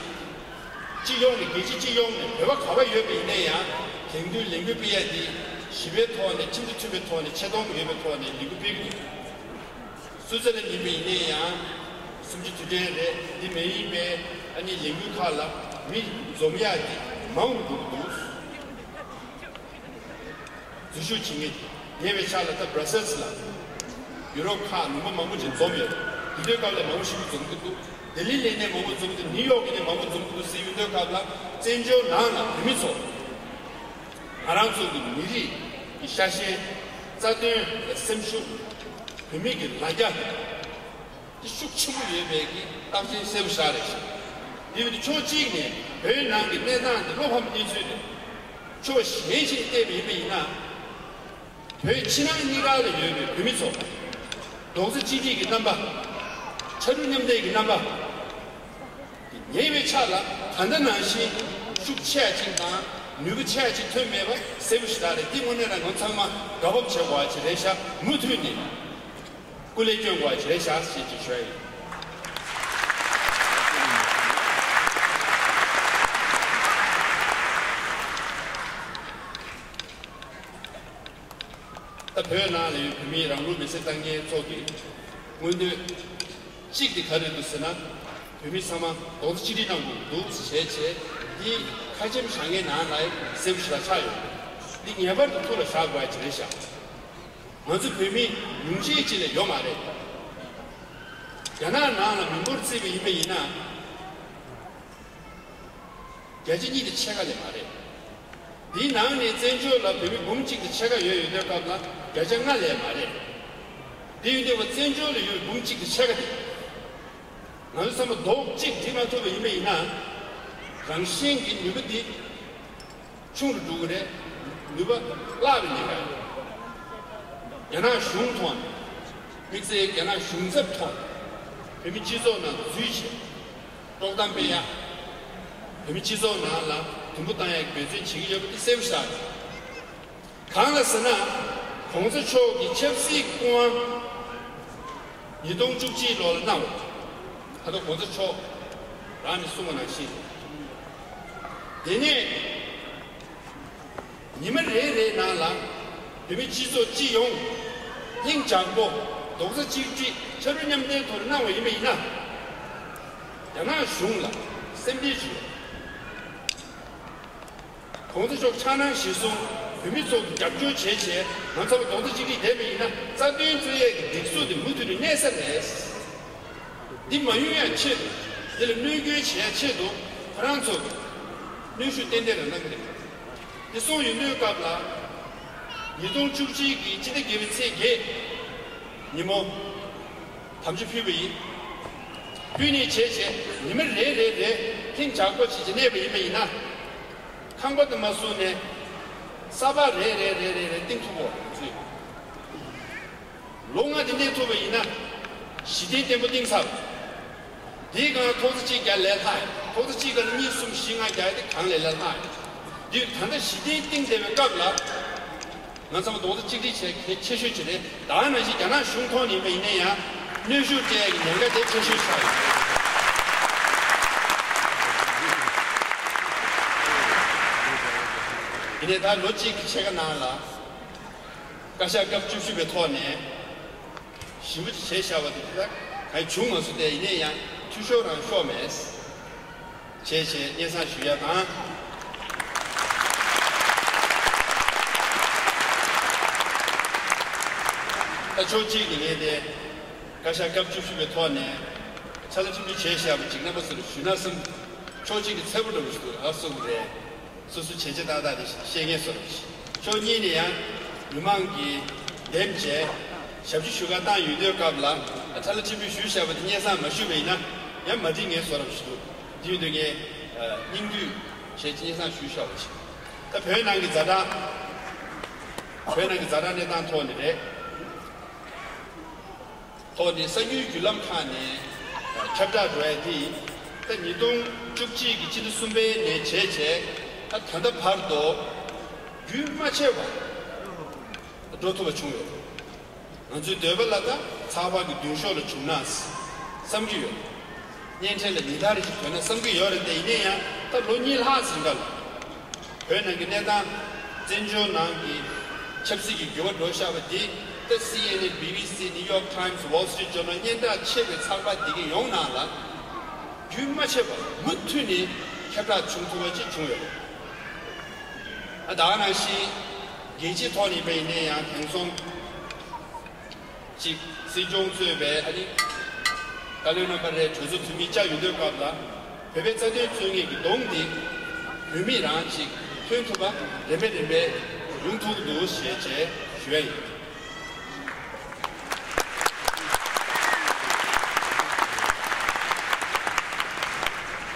སྤྱི་ཡོངས་ནས་རྒྱལ་སྤྱི་སྤྱི་ཡོངས་ནས་བོད་པ་ག་པར་ཡོད་པ་ཡིན་ན་ཡང་དེང་དུས་ལས་འགུལ་སྤེལ་ཡ་འདི་ཞི་བའི་ཐོག་ནས་ཁྲིམས་དང་མཐུན་པའི་ཐོག་ནས་ཆེ་མཐོང་ཡོད་པའི་ཐོག་ནས་ལས་འགུལ་སྤེལ་གྱི་འདུག་སུད་སི་ལ་ཡིན་པ་ཡིན་ན་ཡང་གསུམ་བཅུ་དུས་དྲན་རེད། འདི་མ་ཡིན་པའི་ཨ་ནི་ལས་འགུལ་ཁག་ལ་མི་འཛོམས་ཡག་གི་མང་དུ་འགྲོ་གི་འདུག་འཛུལ་ཞུགས་བྱེད་མཁན་ཉེ་བའི་ཆར་ལ་ད་Brussels་ལ་ཡུ་རོབ་ཁག་ལུང་པ་མང་པོ་ཅིག་འཛོམས་ཡོད། དེ་དུས་སྐབས་ལ་མང་པོ་ཞིག་འཛོམས་ཀྱི་འདུག་ལྡི་ལི་ལ་ནས་མང་པོ་འཛོམས་ཀྱི་འདུག་ནིའུ་ཡོག་གི་ནས་མང་པོ་འཛོམས་ཀྱི་འདུག་ཟེར་ཡོང་དུས་སྐབས་ལ་བཙན་བྱོལ་ནང་ལ་བོད་མི་ཚོ་ང་རང་ཚོ་གི་མི་རིགས་ཀྱི་ཤ་ཞེན་རྩ་དོན་ལ་སེམས་ཤུགས། བོད་མི་གི་ལ་རྒྱ། དེ་ཤུགས་ཆེན་པོ་ཡོད་པའི་གི་རྟགས་མཚན་གསལ་པོ་ཤར་རེད་ཤག་དེ་བས་ཕྱོགས་གཅིག་ནས་བོད་ནང་གི་གནས་སྟངས་དེ་བློ་ཕམ་གནས་ཚུལ་རེད། ཕྱོགས་གཞན་ཞིག་བལྟས་པ་ཡིན་པ་ཡིན་ན། བོད་ཕྱི་ནང་གཉིས་ཀ་ལ་ཡོད་པའི་བོད་མི་ཚོ། རྡོག་རྩ་གཅིག་སྒྲིལ་གྱི་རྣམ་པ། ཕྱར་གྲུ་མཉམ་འདེགས་ཀྱི་རྣམ་པ། དེ་ཉེ་བའི་ཆར་ལ་ད་ལྟ་ནང་བཞིན་ཤུགས་ཆེ་བ་ཅིག་དང་ནུས་པ་ཆེ་བ་ཅིག་ཐོན་མེད་པ་གསལ་པོ་ཞིག་རེད། དེ་དངོས་གནས་ལ་ང་ཚང་མ་དགའ་སྤོབས་བྱེད་དགོས་པ་ཅིག་རེད་ཤག་མུ་མཐུད་ནས། སྐུ་ལས་སྐྱོན་དགོས་ཞེས་བྱ་ཞེས་ཀྱི་ཞུ་ཡ་ཡིན། ད་བོད་ནང་ལ་ཡོད་བོད་མིའི་རང་ལུས་མེར་སྲེག་བཏང་མཁན་ཚོ་གི་མངོན་འདོད་གཅིག་དེ་ག་རེ་འདུག་ཟེར་ན། བོད་མི་ཚང་མ་རྡོག་རྩ་གཅིག་སྒྲིལ་གནང་དགོས་འདུག་ཞེས་བྱས་འདི་ཁ་ཆེམས་བཞག་མཁན་ནང་ལ་གསལ་པོ་ཞིག་ལ་ཆགས་ཡོད། འདི་ངེས་པར་དུ་ཐུགས་ལ་བཞག་དགོས་ཡ་ཅིག་རེད་ཤག་ང་ཚོ་བོད་མི་ཉུང་ཤས་ཅིག་ལས་ཡོད་མ་རེད། རྒྱ་ནག་ནང་ལ་མི་འབོར་བརྩིས་པ་ཡིན་པ་ཡིན་ན། བརྒྱ་ཆ་གཉིས་དང་ཕྱེད་ཀ་ལས་མ་རེད། འདིའི་ནང་ནས་བཙན་བྱོལ་ལ་བོད་མི་འབུམ་གཅིག་དང་ཕྱེད་ཀ་ཡོད་ཡོད་དུས་སྐབས་ལ་བརྒྱ་ཆ་ལྔ་ལས་མ་རེད། དེ་ཡིན་དུས་བཙན་བྱོལ་ལ་ཡོད་འབུམ་གཅིག་དང་ཕྱེད་ཀ་དེ། ང་ཚོ་ཚང་མ་རྡོག་གཅིག་སྒྲིལ་མ་ཐུབ་པ་ཡིན་པ་ཡིན་ན། རང་བཞིན་གྱི་ནུས་པ་འདི། ཆུང་རུ་འགྲོ་གི་རེད། ནུས་པ་བརླག་པའི་ཉེན་ཁ་ཡོད། རྒྱ་ནག་གཞུང་ཐོག་ནས། དམིགས་བསལ་རྒྱ་ནག་གཞུང་ཚབ་ཐོག་ནས། བོད་མི་སྤྱི་ཚོགས་ནང་འཛུལ་བྱས། དཀྲོག་གཏམ་སྤེལ་ཡ། བོད་མི་སྤྱི་ཚོགས་ནང་ལ་དུམ་བུ་བཏང་ཡ་གི་འབད་བརྩོན་བྱེད་ཀྱི་ཡོད་པ་དེ་གསལ་པོ་ཤར་རེད། གང་ལ་ཟེར་ན། གོང་ས་མཆོག་གི་ཆབ་སྲིད་སྐུ་དབང་ཉིས་སྟོང་བཅུ་གཅིག་ལོ་ལ་གནང་བ། ད་ལྟ་གོང་ས་མཆོག་རང་ནས་གསུངས་པ་ནང་བཞིན། དེ་ནས། ཉི་མ་རེ་རེའི་ནང་ལ་བོད་མི་སྤྱི་ཚོགས་སྤྱི་ཡོངས་ལྷིང་འཇགས་པོ་རྡོག་རྩ་གཅིག་སྒྲིལ་ཕྱར་གྲུ་མཉམ་འདེགས་ཐོག་ནས་གནང་བ་ཡིན་པ་ཡིན་ན། རྒྱ་ནག་གཞུང་ལ་སེམས་ཁྲལ་ཞུ། གོང་ས་མཆོག་འཆར་སྣང་གཞིར་བཟུང་བོད་མི་ཚོ་གི་རྒྱབ་སྐྱོར་བྱས་བྱས་ང་ཚོ་རྡོག་རྩ་གཅིག་སྒྲིལ་བསྡད་པ་ཡིན་ན་རྩ་དོན་རྩོད་ཡས་ཀྱི་སྒྲིག་སྲོལ་དེ་མུ་མཐུད་ནས་གནས་ས་རེད། འདི་མ་ཡོང་ཡ་ཆེད་དུ། འདི་ལ་གནོད་སྐྱོན་བྱེད་ཡ་ཆེད་དུ་ཁོ་རང་ཚོ་གནོན་ཤུགས་ཏན་ཏན་རང་གནང་གི་རེད། འདི་སོང་ཡོང་དུས་སྐབས་ལ། ཉིས་སྟོང་བཅུ་གཅིག་གི་སྤྱི་ཟླ་བརྒྱད་པའི་ཚེས་བརྒྱད་ཉིན་མོ་དམ་བཅའ་ཕུལ་བ་ཡིན། ཕུལ་ནས་བྱས་བྱས་ཉི་མ་རེ་རེ་རེ་ལྷིང་འཇགས་པོ་བྱས་བྱས་གནས་པ་ཡིན་པ་ཡིན་ན། ཁང་པ་དུ་མ་བཟུང་ནས་ས་ཕག་རེ་རེ་རེ་རེ་རེ་བཏིང་ཐུབ་པོ་ཚུད། ལོ་ལྔ་དེ་གནས་ཐུབ་པ་ཡིན་ན། གཞི་རྟེན་བརྟན་པོ་བཏིང་ཚར། དེའི་སྒང་ཐོག་ཚད་གཅིག་བརྒྱ་ལས་ལྷག་ཡོད། ཐོག་ཚད་གཅིག་སྒང་ལ་གཉིས་གསུམ་བཞི་ལྔ་བརྒྱ་དེ་གང་ལས་ལས་ལྷག་ཡོད། འདི་ད་ལྟ་གཞི་རྟེན་བཏིང་བསྡད་པའི་སྐབས་ལ། ང་ཚང་མ་རྡོག་རྩ་གཅིག་སྒྲིལ་བྱེད་གལ་ཆེ་ཤོས་ཅིག་རེད། ད་ནང་བཞིན་རྒྱ་ནག་གཞུང་ཐོག་ནས་ཡིན་པ་ཡིན་ན་ཡང་གནོན་ཤུགས་སྤྲད་ཡག་གི་ཉེན་ཁ་དེ་ཆེ་ཤོས་ཆགས་ཡོད། ཡིན་ནའི་ད་ལོ་གཅིག་གི་ཕྱེད་ཀ་ནང་ལ། བཀའ་ཤག་སྐབས་བཅུ་བཞི་པའི་ཐོག་ནས་ཞིབ་པོ་བྱས་བཞག་པ་དེ་ད་གང་བྱུང་མ་སོང་། དེ་ཡིན་ནའི་ཡང་འཐུས་ཤོར་རང་ཤོར་མེད། བྱས་བྱས་སྙན་སེང་ཞུ་ཡ་དང་། ད་ཕྱོགས་གཅིག་ནས་ངས་དེ་བཀའ་ཤག་སྐབས་བཅུ་བཞི་པའི་ཐོག་ནས་ཕྱག་ལས་ཁྲིམས་གཅོད་བྱས་བཞག་པ་ཅིག་རྣམ་པ་ཚོར་ཞུས་ན་བསམ། ཕྱོགས་གཅིག་གི་ཚད་པ་འདྲ་བོ་ཞིག་འདུག་ཨ་གསུང་གི་རེད། སོ་སོའི་བྱས་རྗེས་ཏག་ཏག་དེ་བཤད་མཁན་བཟོ་འདྲ་ཞིག་ཕྱོགས་གཉིས་ནས་ཡང་མི་མང་གིས་འདེམས་བྱས་ཞབས་ཕྱི་ཞུ་ག་བཏང་ཡོང་དུས་སྐབས་ལ་ཕྱག་ལས་ཁྲིམས་གཅོད་ཞུས་བཞག་པ་དེ་སྙན་སེང་མ་ཞུས་པ་ཡིན་ན་ཡང་མ་འགྲིག་མཁན་བཟོ་འདྲ་ཞིག་འདུག་དེ་ཡིན་དུས་ངས་སྙིང་བསྡུས་བྱས་སྙན་སེང་ཞུས་བཞག་པ་ཞིག་ད་བོད་ནང་གི་ཛ་དྲག་བོད་ནང་གི་ཛ་དྲག་གནས་སྟངས་ཐོག་ནས་རེད། ཐོག་ནས་གསར་འགྱུར་བརྒྱུད་ལམ་ཁག་ནས་ཁྱབ་བསྒྲགས་འགྲོ་ཡ་དེ་ད་ཉིས་སྟོང་བཅུ་གཅིག་གི་ཕྱི་ཟླ་གསུམ་པའི་ནས་བྱས་བྱས་ད་ད་ལྟ་བར་དུ་རྒྱུན་མ་ཆད་པར་འགྲོ་ཐུབ་པ་བྱུང་ཡོད། ང་ཚོའི་འདོད་པ་ལ་ད་ཚགས་པར་གྱི་མདུན་ཤོག་ལ་བྱུང་ན་བསམ་གྱི་ཡོད། བརྙན་འཕྲིན་ལ་ཉིན་ལྟར་རེ་ཞིག་ཐོན་ན་བསམ་གྱི་ཡོད་རེད་དེ། ཡིན་ན་ཡང་ད་ལོ་གཉིས་ལྷག་ཟིན་ག་ལ། བོད་ནང་གི་གནས་སྟངས་བཙན་བྱོལ་ནང་གི་ཆབ་སྲིད་ཀྱི་འགྱུར་བ་འགྲོ་བཞག་པ་འདི་ད་སི་ཨེན་ཨེན། བི་བི་སི། ནིའུ་ཡོག་ཊའིམ་སི། ཝོལ་སི་ཊི་རིཊ་ཇར་ནལ། སྙན་གྲགས་ཆེ་བའི་ཚགས་པར་འདི་གའི་ཡོངས་ནང་ལ་རྒྱུན་མ་ཆད་པར་མུ་མཐུད་ནས་ཁྱབ་བསྒྲགས་བྱུང་ཐུབ་པ་ཅིག་བྱུང་ཡོད། ཨ་ད་ག་ནང་བཞིན་རྒྱལ་སྤྱིའི་ཐོག་ནས་ཡིན་པ་ཡིན་ན་ཡང་དེང་སང་གཅིག་སྲིད་སྐྱོང་གཙོས་པའི་ཨ་ནི་བཀའ་བློན་རྣམ་པ་རེ་གྲོས་ཚོགས་འཐུས་མི་བཅར་ཡོང་དུས་སྐབས་ལ་བོད་པའི་རྩ་དོན་རྩོད་མཁན་གྱི་གདོང་འདི་བོད་མི་རང་གཅིག་ཐོན་ཐུབ་པ་རིམ་པས་རིམ་པས་ཡོང་ཐུབ་ཀྱི་འདུག་ཞེས་བཅས་ཞུ་ཡ་ཡིན།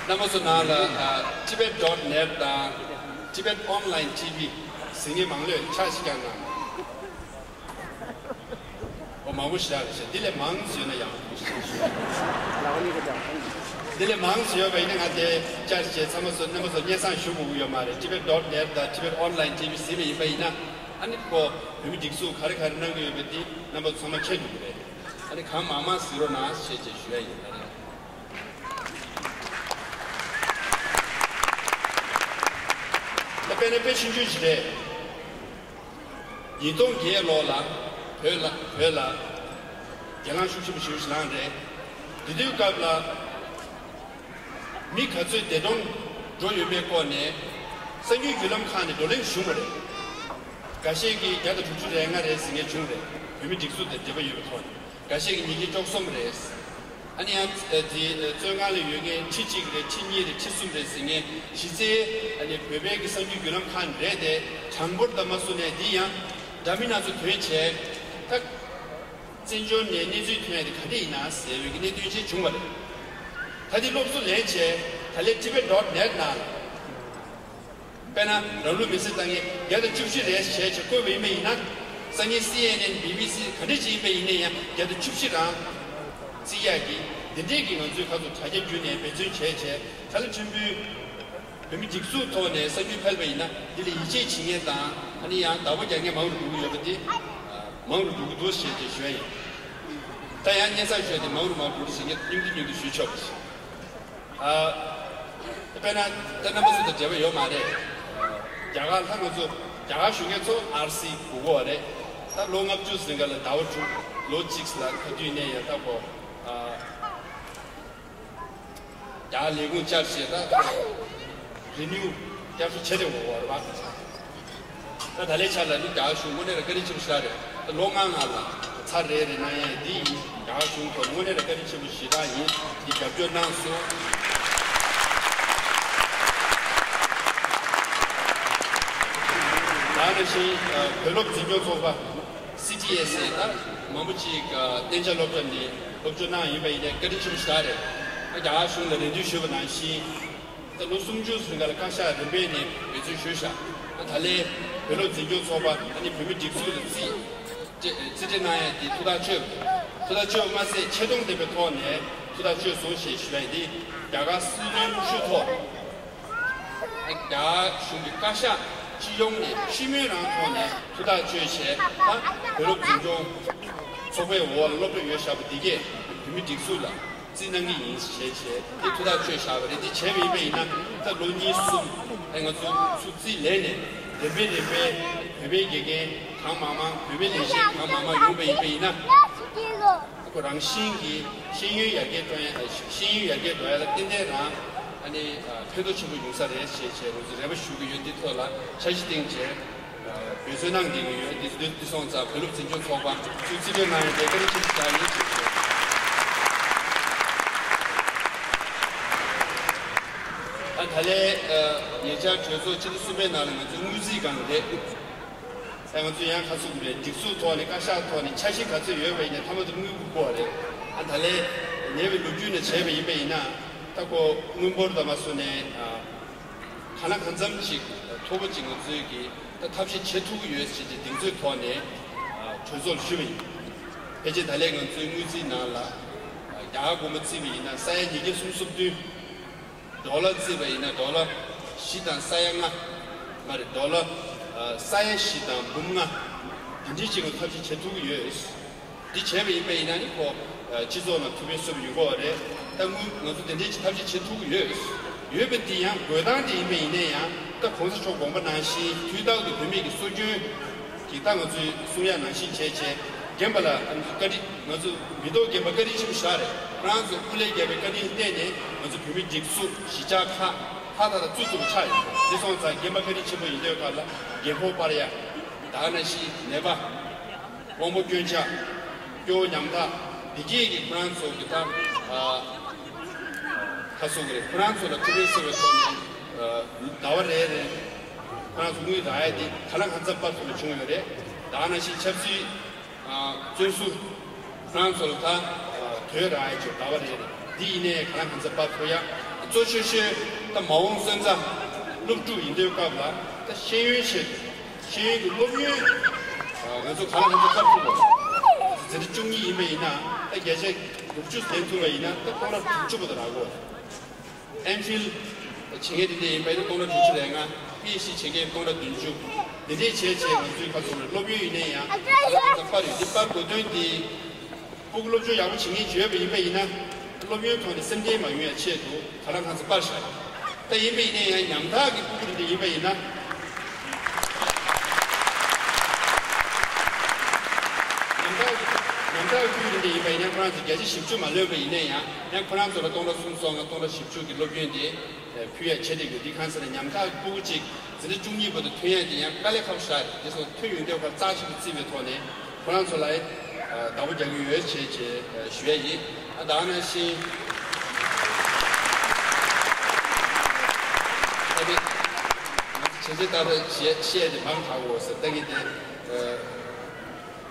རྣམ་པ་ཚོ་ནང་ལ་ཨ་tibet dot net དང་Tibet Online T V ཟེར་མཁན་མང་ལོས་ཆ་ཞིག་ཀྱང་གནང་། འོ་མང་པོ་ཞིག་རེད་ཤག་འདི་ལས་མང་ཙམ་ཡོད་ན་ཡག་པོ་འདུག་ཟེར་ཞུ། འདི་ལས་མང་ཙམ་ཡོད་པ་ཡིན་ན་ང་དེ་བཅར་བྱས་ཚང་མ་ཚོ་རྣམ་པ་ཚོ་སྙན་སེང་ཞུ་དགོས་ཀྱི་ཡོད་མ་རེད། tibet dot net དང་Tibet Online T V ཟེར་བ་ཡིན་པ་ཡིན་ན་ཨ་ནི་ཁོ་བོད་མི་སྒྲིག་འཛུགས་ག་རེ་ག་རེ་གནང་གི་ཡོད་པ་འདི་རྣམ་པ་ཚོ་ཚང་མ་མཁྱེན་འགྲོ་གི་རེད། ཨ་ནི་གང་མང་མང་གཟིགས་རོགས་གནང་ཞེས་བཅས་ཞུ་ཡ་ཡིན། ད་རེད། ད་དཔེར་ན་དཔེ་ཆུང་ཆུང་ཞིག་རེད། ཉིས་སྟོང་བརྒྱད་ལོ་ལ་བོད་ལ་བོད་ལ་རྒྱལ་ཁམས་ཤུགས་ཆེན་པོ་ཞེ་པོ་ཞིག་ལངས་རེད། དེ་དུས་སྐབས་ལ་མི་ག་ཚོད་འདས་གྲོངས་འགྲོ་ཡོད་མེད་སྐོར་ནས་གསར་འགྱུར་བརྒྱུད་ལམ་ཁག་ནས་བགྲོ་གླེང་བྱུང་བ་རེད། འགའ་ཤས་ཀྱིས་བརྒྱ་དང་དྲུག་ཅུ་རེ་ལྔ་རེད་ཟེར་མཁན་བྱུང་རེད། བོད་མི་སྒྲིག་འཛུགས་དང་འབྲེལ་བ་ཡོད་པའི་ཐོག་ནས། འགའ་ཤས་ཀྱིས་ཉིས་བརྒྱ་བཅུ་གསུམ་རེད། ཨ་ནི་ཡང་དེ་བཙོན་ཁང་ལ་ཡོད་མཁན་ཁྲི་གཅིག་རེད། ཁྲི་གཉིས་རེད། ཁྲི་གསུམ་རེད་ཟེར་མཁན་གཞི་རྩའི་ཨ་ནི་བོད་པའི་གི་གསར་འགྱུར་བརྒྱུད་ལམ་ཁག་རེད་དེ། གྲངས་འབོར་དང་མ་བཟུང་ནས་འདི་ཡང་འདྲ་མིན་སྣ་ཚོགས་ཐོན་བྱས། ད་བཙན་བྱོལ་ནས་གནས་ཚུལ་ཐོན་ཡ་དེ་ག་འདྲ་ཡིན་ན་ཟེར་བའི་གི་གནད་དོན་ཅིག་བྱུང་བ་རེད། ད་འདི་སློབ་གསོ་ལེན་བྱས་ད་ལན་tibet dot net ནང་། དཔེར་ན་རང་ལུགས་མི་སེར་ལྟ་མཁན་བརྒྱ་དང་བཅུ་བཞི་རེད་བྱས་བྱས་བཀོད་པ་ཡིན་པ་ཡིན་ན། སང་ཉིན་སི་ཨེན་ཨེན། བི་བི་སི་ག་འདྲ་ཅིག་ཡིན་པ་ཡིན་ན་ཡང་བརྒྱ་དང་བཅུ་བཞི་རང་བརྩི་ཡག་གི་འདི་འདྲས་ཀྱི་ང་ཚོའི་ཁ་ཐུག་དྲ་རྒྱ་བརྒྱུད་ནས་འབད་བརྩོན་བྱས་བྱས། ད་ལན་ཕྲན་བུ་བོད་མི་སྒྲིག་འཛུགས་ཐོག་ནས་གསར་འགྱུར་ཕུལ་བ་ཡིན་ན་འདི་ལ་ཡིད་ཆེས་བྱེད་མཁན་དང་། ཨ་ནི་ཡང་བདག་པོ་རྒྱག་མཁན་མང་རུ་འགྲོ་གི་ཡོད་པ་འདི་མང་རུ་འགྲོ་གི་འདུག་ཞེས་བཅས་ཞུ་ཡ་ཡིན། ད་ཡང་སྙན་སེང་ཞུ་ཡ་དེ་མང་རུ་མང་རུ་འགྲོ་ཟེར་མཁན་སྙིང་བསྡུས་སྙིང་བསྡུས་ཞུས་ཆོག་པ་ཞིག་ཨ། དཔེར་ན་ད་རྣམ་པ་ཚོ་དང་འབྲེལ་བ་ཡོད་མ་རེད། རྒྱ་གར་ལྷ་ང་ཚོ་རྒྱ་གར་གཞོན་སྐྱེས་ཚོ་ཨར་སི་དགོས་ཀྱི་ཡོད་རེད། ད་ལོ་ལྔ་བཅུ་ཟིན་ག་ལ་ཟླ་བ་དྲུག་ལོ་གཅིག་ལ་ག་དུས་ནས་ཡང་ད་གོ་ཨ། རྒྱ་གར་ལས་ཁུངས་བཅར་བྱས་ད་རི་ནིའུ་བསྐྱར་གསོ་བྱེད་བསྡད་དགོས་ཀྱི་ཡོད་རེད་པ། ད་ད་ལྟའི་ཆ་ལ་ནི་རྒྱ་གཞུང་དངོས་གནས་ལ་བཀའ་དྲིན་ཆེན་པོ་ཞིག་རེད། ད་ལོ་ལྔ་ལྔ་ལ་ཚར་རེ་རེ་གནང་ཡས་འདི་ཡིན། རྒྱ་ གཞུང་ཐོག་དངོས་གནས་ལ་བཀའ་དྲིན་ཆེན་པོ་ཞེ་དྲག་ཡིན། འདི་རྒྱབ་སྐྱོར་གནང་སོང་། ད་ནང་བཞིན་བོད་སློབ་འཛིན་སྐྱོང་ཚོགས་པ། སི་ཊི་ཨེ་སི་ཨེ། ད་མང་པོ་ཅིག་གཏན་འཇགས་སློབ་གྲྭ་ནས་སློབ་སྦྱོང་གནང་ཡིན་པ་ཡིན་ནའི་བཀའ་དྲིན་ཆེན་པོ་ཞེ་དྲག་རེད། རྒྱ་གར་གཞུང་ལ་རེ་འདུན་ཞུས་པ་ནང་བཞིན། ད་ལོ་སུམ་ཅུ་ཟིན་ག་ལ་བཀའ་ཤག་རིམ་པས་ནས་འབད་བརྩོན་ཞུས་ཤག་ད་ལས་བོད་སློབ་འཛིན་སྐྱོང་ཚོགས་པ་ཨ་ནི་བོད་མི་སྒྲིག་འཛུགས་ལ་རྩིས་རྩིས་སྤྲད་གནང་ཡ་དེ་ཐུགས་ཐག་ཆོད། ཐུགས་ཐག་ཆོད་མ་ཟད་ཆེ་མཐོང་ལྡན་པའི་ཐོག་ནས་ཐུགས་ཐག་ཆོད་སོང་ཞེས་ཞུ་ཡ་ཡིན། འདི་རྒྱ་གར་སྲིད་བློན་དབུ་བཞུགས་ཐོག་རྒྱ་གཞུང་གི་བཀའ་ཤག་སྤྱི་ཡོངས་ནས་སྤྱི་མོས་རང་ཐོག་ནས་ཐུགས་ཐག་ཆོད་བྱས། ད་བོད་སློབ་འཛིན་སྐྱོང་ཚོགས་པའི་འོག་ལ་སློབ་གྲྭ་ཡོད་བཞག་པ་འདི་གས་བོད་མི་སྒྲིག་འཛུགས་ལ་རྩིས་གནང་གི་ཡིན་ཞེས་བྱས་ཏེ་ཐུགས་ཐག་ཆོད་བཞག་པ་རེད། འདི་བྱས་པ་ཡིན་པ་ཡིན་ན་ད་ལོ་གཉིས་གསུམ་ཨེ་ང་ཚོ་ཚུར་རྩིས་ལེན་ནས་རིམ་པས་རིམ་པས་བོད་པའི་དགེ་རྒན་གང་མང་མང་བོད་པའི་ལས་བྱེད་གང་མང་མང་ཡོང་པ་ཡིན་པ་ཡིན་ན། ཁོ་རང་བཞིན་གྱིས་ཤེས་ཡོན་ཡར་རྒྱས་གཏོང་ཡ་ཤེས་ཡོན་ཡར་རྒྱས་འགྲོ་ཡ་ལ་ཏན་ཏན་རང་ཨ་ནི་ཕན་ཐོགས་ཆེན་པོ་ཡོང་ས་རེད་ཞེས་བྱས་ང་ཚོས་རེ་བ་ཞུ་གི་ཡོད། འདི་ཐོག་ལ་འཆར་གཞི་བཏིང་བྱས་འབད་བརྩོན་གནང་བསྡད་ཀྱི་ཡོད། འདི་འདི་འདི་སོང་ཙང་བོད་སློབ་འཛིན་སྐྱོང་ཚོགས་པ་ཚུར་རྩིས་སྤྲོད་གནང་ཡ་དེ་བཀའ་དྲིན་ཆེན་པོ་ཞིག་ཡིན་ཞེས་བཤད། ཨ་ད་ལས་ཉེ་ཆར་གྲོས་ཚོགས་སྤྱི་ཟླ་གསུམ་པའི་ནང་ལ་ང་ཚོའི་དངུལ་རྩིས་སྒང་རེད། ད་ང་ཚོ་ཡང་ཁ་ཚུགས་རེད། སྒྲིག་འཛུགས་ཐོག་ནས་བཀའ་ཤག་ཐོག་ནས་འཆར་གཞི་ག་ཚོད་ཡོད་པ་ཡིན་ན་མཐའ་མ་དེ་དངུལ་དགོས་པ་རེད། ཨ་ད་ལས་ཉེ་བའི་ལོ་རྒྱུས་ནས་བྱས་པ་ཡིན་པ་ཡིན་ན་ད་ཁོ་དངུལ་འབོར་དང་མ་སོ་ནས་གང་ལ་གང་འཚམ་ཅིག་མཐོ་པོ་ཅིག་ང་ཚོས་ཀྱི་ད་ཐབས་ཤེས་བྱེད་ཐུབ་ཀྱི་ཡོད་ཅེས་ཀྱི་གདེང་ཚོད་ཐོག་ནས་གྲོས་ཚོགས་ལ་ཞུས་པ་ཡིན། ཕལ་ཆེར་ད་ལས་ང་ཚོའི་དངུལ་རྩིས་ནང་ལ་རྒྱ་གར་སྒོར་མོ་བརྩིས་པ་ཡིན་ན་ས་ཡ་ཉིས་བརྒྱ་སུམ་ཅུ་སོ་བདུན། ཌོ་ལར་བརྩིས་པ་ཡིན་ན་ཌོ་ལར་བཞི་དང་ས་ཡ་ལྔ། མ་རེད། ཌོ་ལར་ས་ཡ་བཞི་དང་འབུམ་ལྔ། དེ་འདྲའི་ཅིག་ལ་ཐབས་ཤེས་བྱེད་ཐུབ་ཀྱི་ཡོད། འདི་བྱས་པ་ཡིན་པ་ཡིན་ན་ནི་ཁོ་སྤྱི་ཚོགས་ནང་ཐུགས་ཕན་གསོས་པ་ཡོང་གི་རེད། ད་དངུལ་ང་ཚོ་དེ་འདྲའི་ཅིག་ཐབས་ཤེས་བྱེད་ཐུབ་ཀྱི་ཡོད། ཡོད་པ་འདི་ཡང་དགོས་སྟངས་དེ་ཡིན་པ་ཡིན་ན་ཡང་ད་གོང་ས་མཆོག་དགོངས་པ་ནང་བཞིན་དུས་རྟག་ཏུ་བོད་མི་གི་སྲོལ་རྒྱུན་གྱི་ད་ང་ཚོས་གསུང་ཡ་ནང་བཞིན་བྱས་བྱས་རྒན་པ་ལ་ང་ཚོ་བཀའ་དྲིན། ང་ཚོ་མི་ཐོག་རྒན་པ་བཀའ་དྲིན་ཆེན་པོ་ཞིག་རེད། ཁོ་རང་ཚོ་སྐུ་ལས་བརྒྱབ་པའི་བཀའ་དྲིན་བརྟེན་ནས་ང་ཚོ་བོད་མི་སྒྲིག་འཛུགས་གཞིས་ཆགས་ཁག་ཁག་ཐག་ཐག་བཙུགས་ཐུབ་པ་ཆགས་ཡོད། འདི་སོང་ཙང་རྒན་པ་བཀའ་དྲིན་ཆེན་པོ་ཡིན་དུས་སྐབས་ལ་རྒད་པོ་སྤར་ཡ། ད་ག་ནང་བཞིན་ནད་པ། དབང་པོ་སྐྱོན་ཆག། སྐྱོ་བོ་ཉམ་ཐག་འདི་གས་ཀྱི་ཁོ་རང་ཚོ་གི་ད་ཁ་སོ་གི་རེད། ཁོ་རང་ཚོ་ལ་ཐུགས་ཕན་གསོས་པའི་ཐོག་ནས་ཟླ་བ་རེ་རེ་ཁོ་རང་ཚོ་དངུལ་རག་ཡ་འདི་ག་ལ་གང་འཚམ་སྤར་ཐུབ་པ་བྱུང་ཡོད་རེད། ད་ག་ནང་བཞིན་ཆབ་སྲིད། བཙོན་ཟུར། ཁོ་རང་ཚོ་ལ་ད་དོན་རག་ཡ་ཅིག་ཟླ་བ་རེ་རེ་འདི་ཡིན་ནའི་ག་ལ་གང་འཚམ་སྤར་ཐུབ་ཡ། གཙོ་ཆེ་ཤོས་ད་མ་འོངས་སོན་རྩ་སློབ་ཕྲུག་ཡིན་དུས་སྐབས་ལ་ད་ཤེས་ཡོན་ཆེད་ཤེས་ཡོན་གྱི་སློབ་ཡོན་ང་ཚོ་ག་ལ་གང་འཚམ་སྤར་ཐུབ་པ། འཛིན་གྲྭ་བཅུ་གཉིས་ཡིན་པ་ཡིན་ན་ད་བརྒྱ་ཆ་དགུ་བཅུ་ལེན་ཐུབ་པ་ཡིན་ན་ད་སྟོང་ཕྲག་དྲུག་ཅུ་བར་དུ་རག་གོ། ཨེམ་ཕིལ་བྱེད་མཁན་དེ་འདྲ་ཡིན་པ་ཡིན་ན་སྟོང་ཕྲག་དྲུག་ཅུ་རེ་ལྔ། པི་ཨེཆ་ཌི་བྱེད་མཁན་སྟོང་ཕྲག་བདུན་ཅུ། འདི་འདྲས་བྱས་བྱས་ང་ཚོའི་ཁ་ཚོ་ལ་སློབ་ཡོན་ཡིན་ན་ཡང་ཁ་ཚ་སྤར་ཡོད། འདི་སྤར་དགོས་དོན་དེ་སྤུ་གུ་སློབ་སྦྱོང་ཡག་པོ་བྱེད་མཁན་ཅིག་ཡོད་པ་ཡིན་པ་ཡིན་ན་སློབ་ཡོན་ཐོག་ནས་སེམས་ཁྲལ་མ་ཡོང་ཡ་ཆེད་དུ་ཁ་ལག་ཁ་ཚ་སྤར་བཞག་ད་ཡིན་པ་ཡིན་ན་ཡང་ཉམ་ཐག་གི་སྤུ་གུ་དེ་འདྲ་ཡིན་པ་ཡིན་ན། ཉམ་ཐག་གི་ཉམ་ཐག་གི་སྤུ་གུ་དེ་འདྲ་ཡིན་པ་ཡིན་ན་ཁོ་རང་ཚོ་བརྒྱ་ཆ་བཞི་བཅུ་མ་ལོན་པ་ཡིན་ན་ཡང་ཡང་ཁོ་རང་ཚོ་ལ་སྟོང་ཕྲག་གསུམ་སོ་ལྔ་སྟོང་ཕྲག་བཞི་བཅུ་གི་སློབ་ཡོན་དེ་ཕུལ་ཡ་བྱེད་བསྡད་ཡོད། འདི་གང་ཟེར་ན་ཉམ་ཐག་སྤུ་གུ་གཅིག་འཛིན་གྲྭ་བཅུ་གཉིས་བར་དུ་ཐོན་ཡ་དེ་ཡང་དཀའ་ལས་ཁག་པོ་ཞིག་རེད། དེ་སོང་ཐོན་ཡོང་དུས་ཁ་རྩ་ཆེན་པོ་བརྩི་བའི་ཐོག་ནས་ཁོ་རང་ཚོ་ལ་བདག་པོ་རྒྱག་གི་ཡོད་ཅེས་ཅེས་ཞུ་ཡ་ཡིན། ཨ་ད་ག་ནང་བཞིན་ཨ་ནི་ང་ཚོ་བྱས་རྗེས་ལྟར་བཤད་བཤད་དེ་མང་དྲགས་འོ་ཟེར་ལྟ་གི་དེ།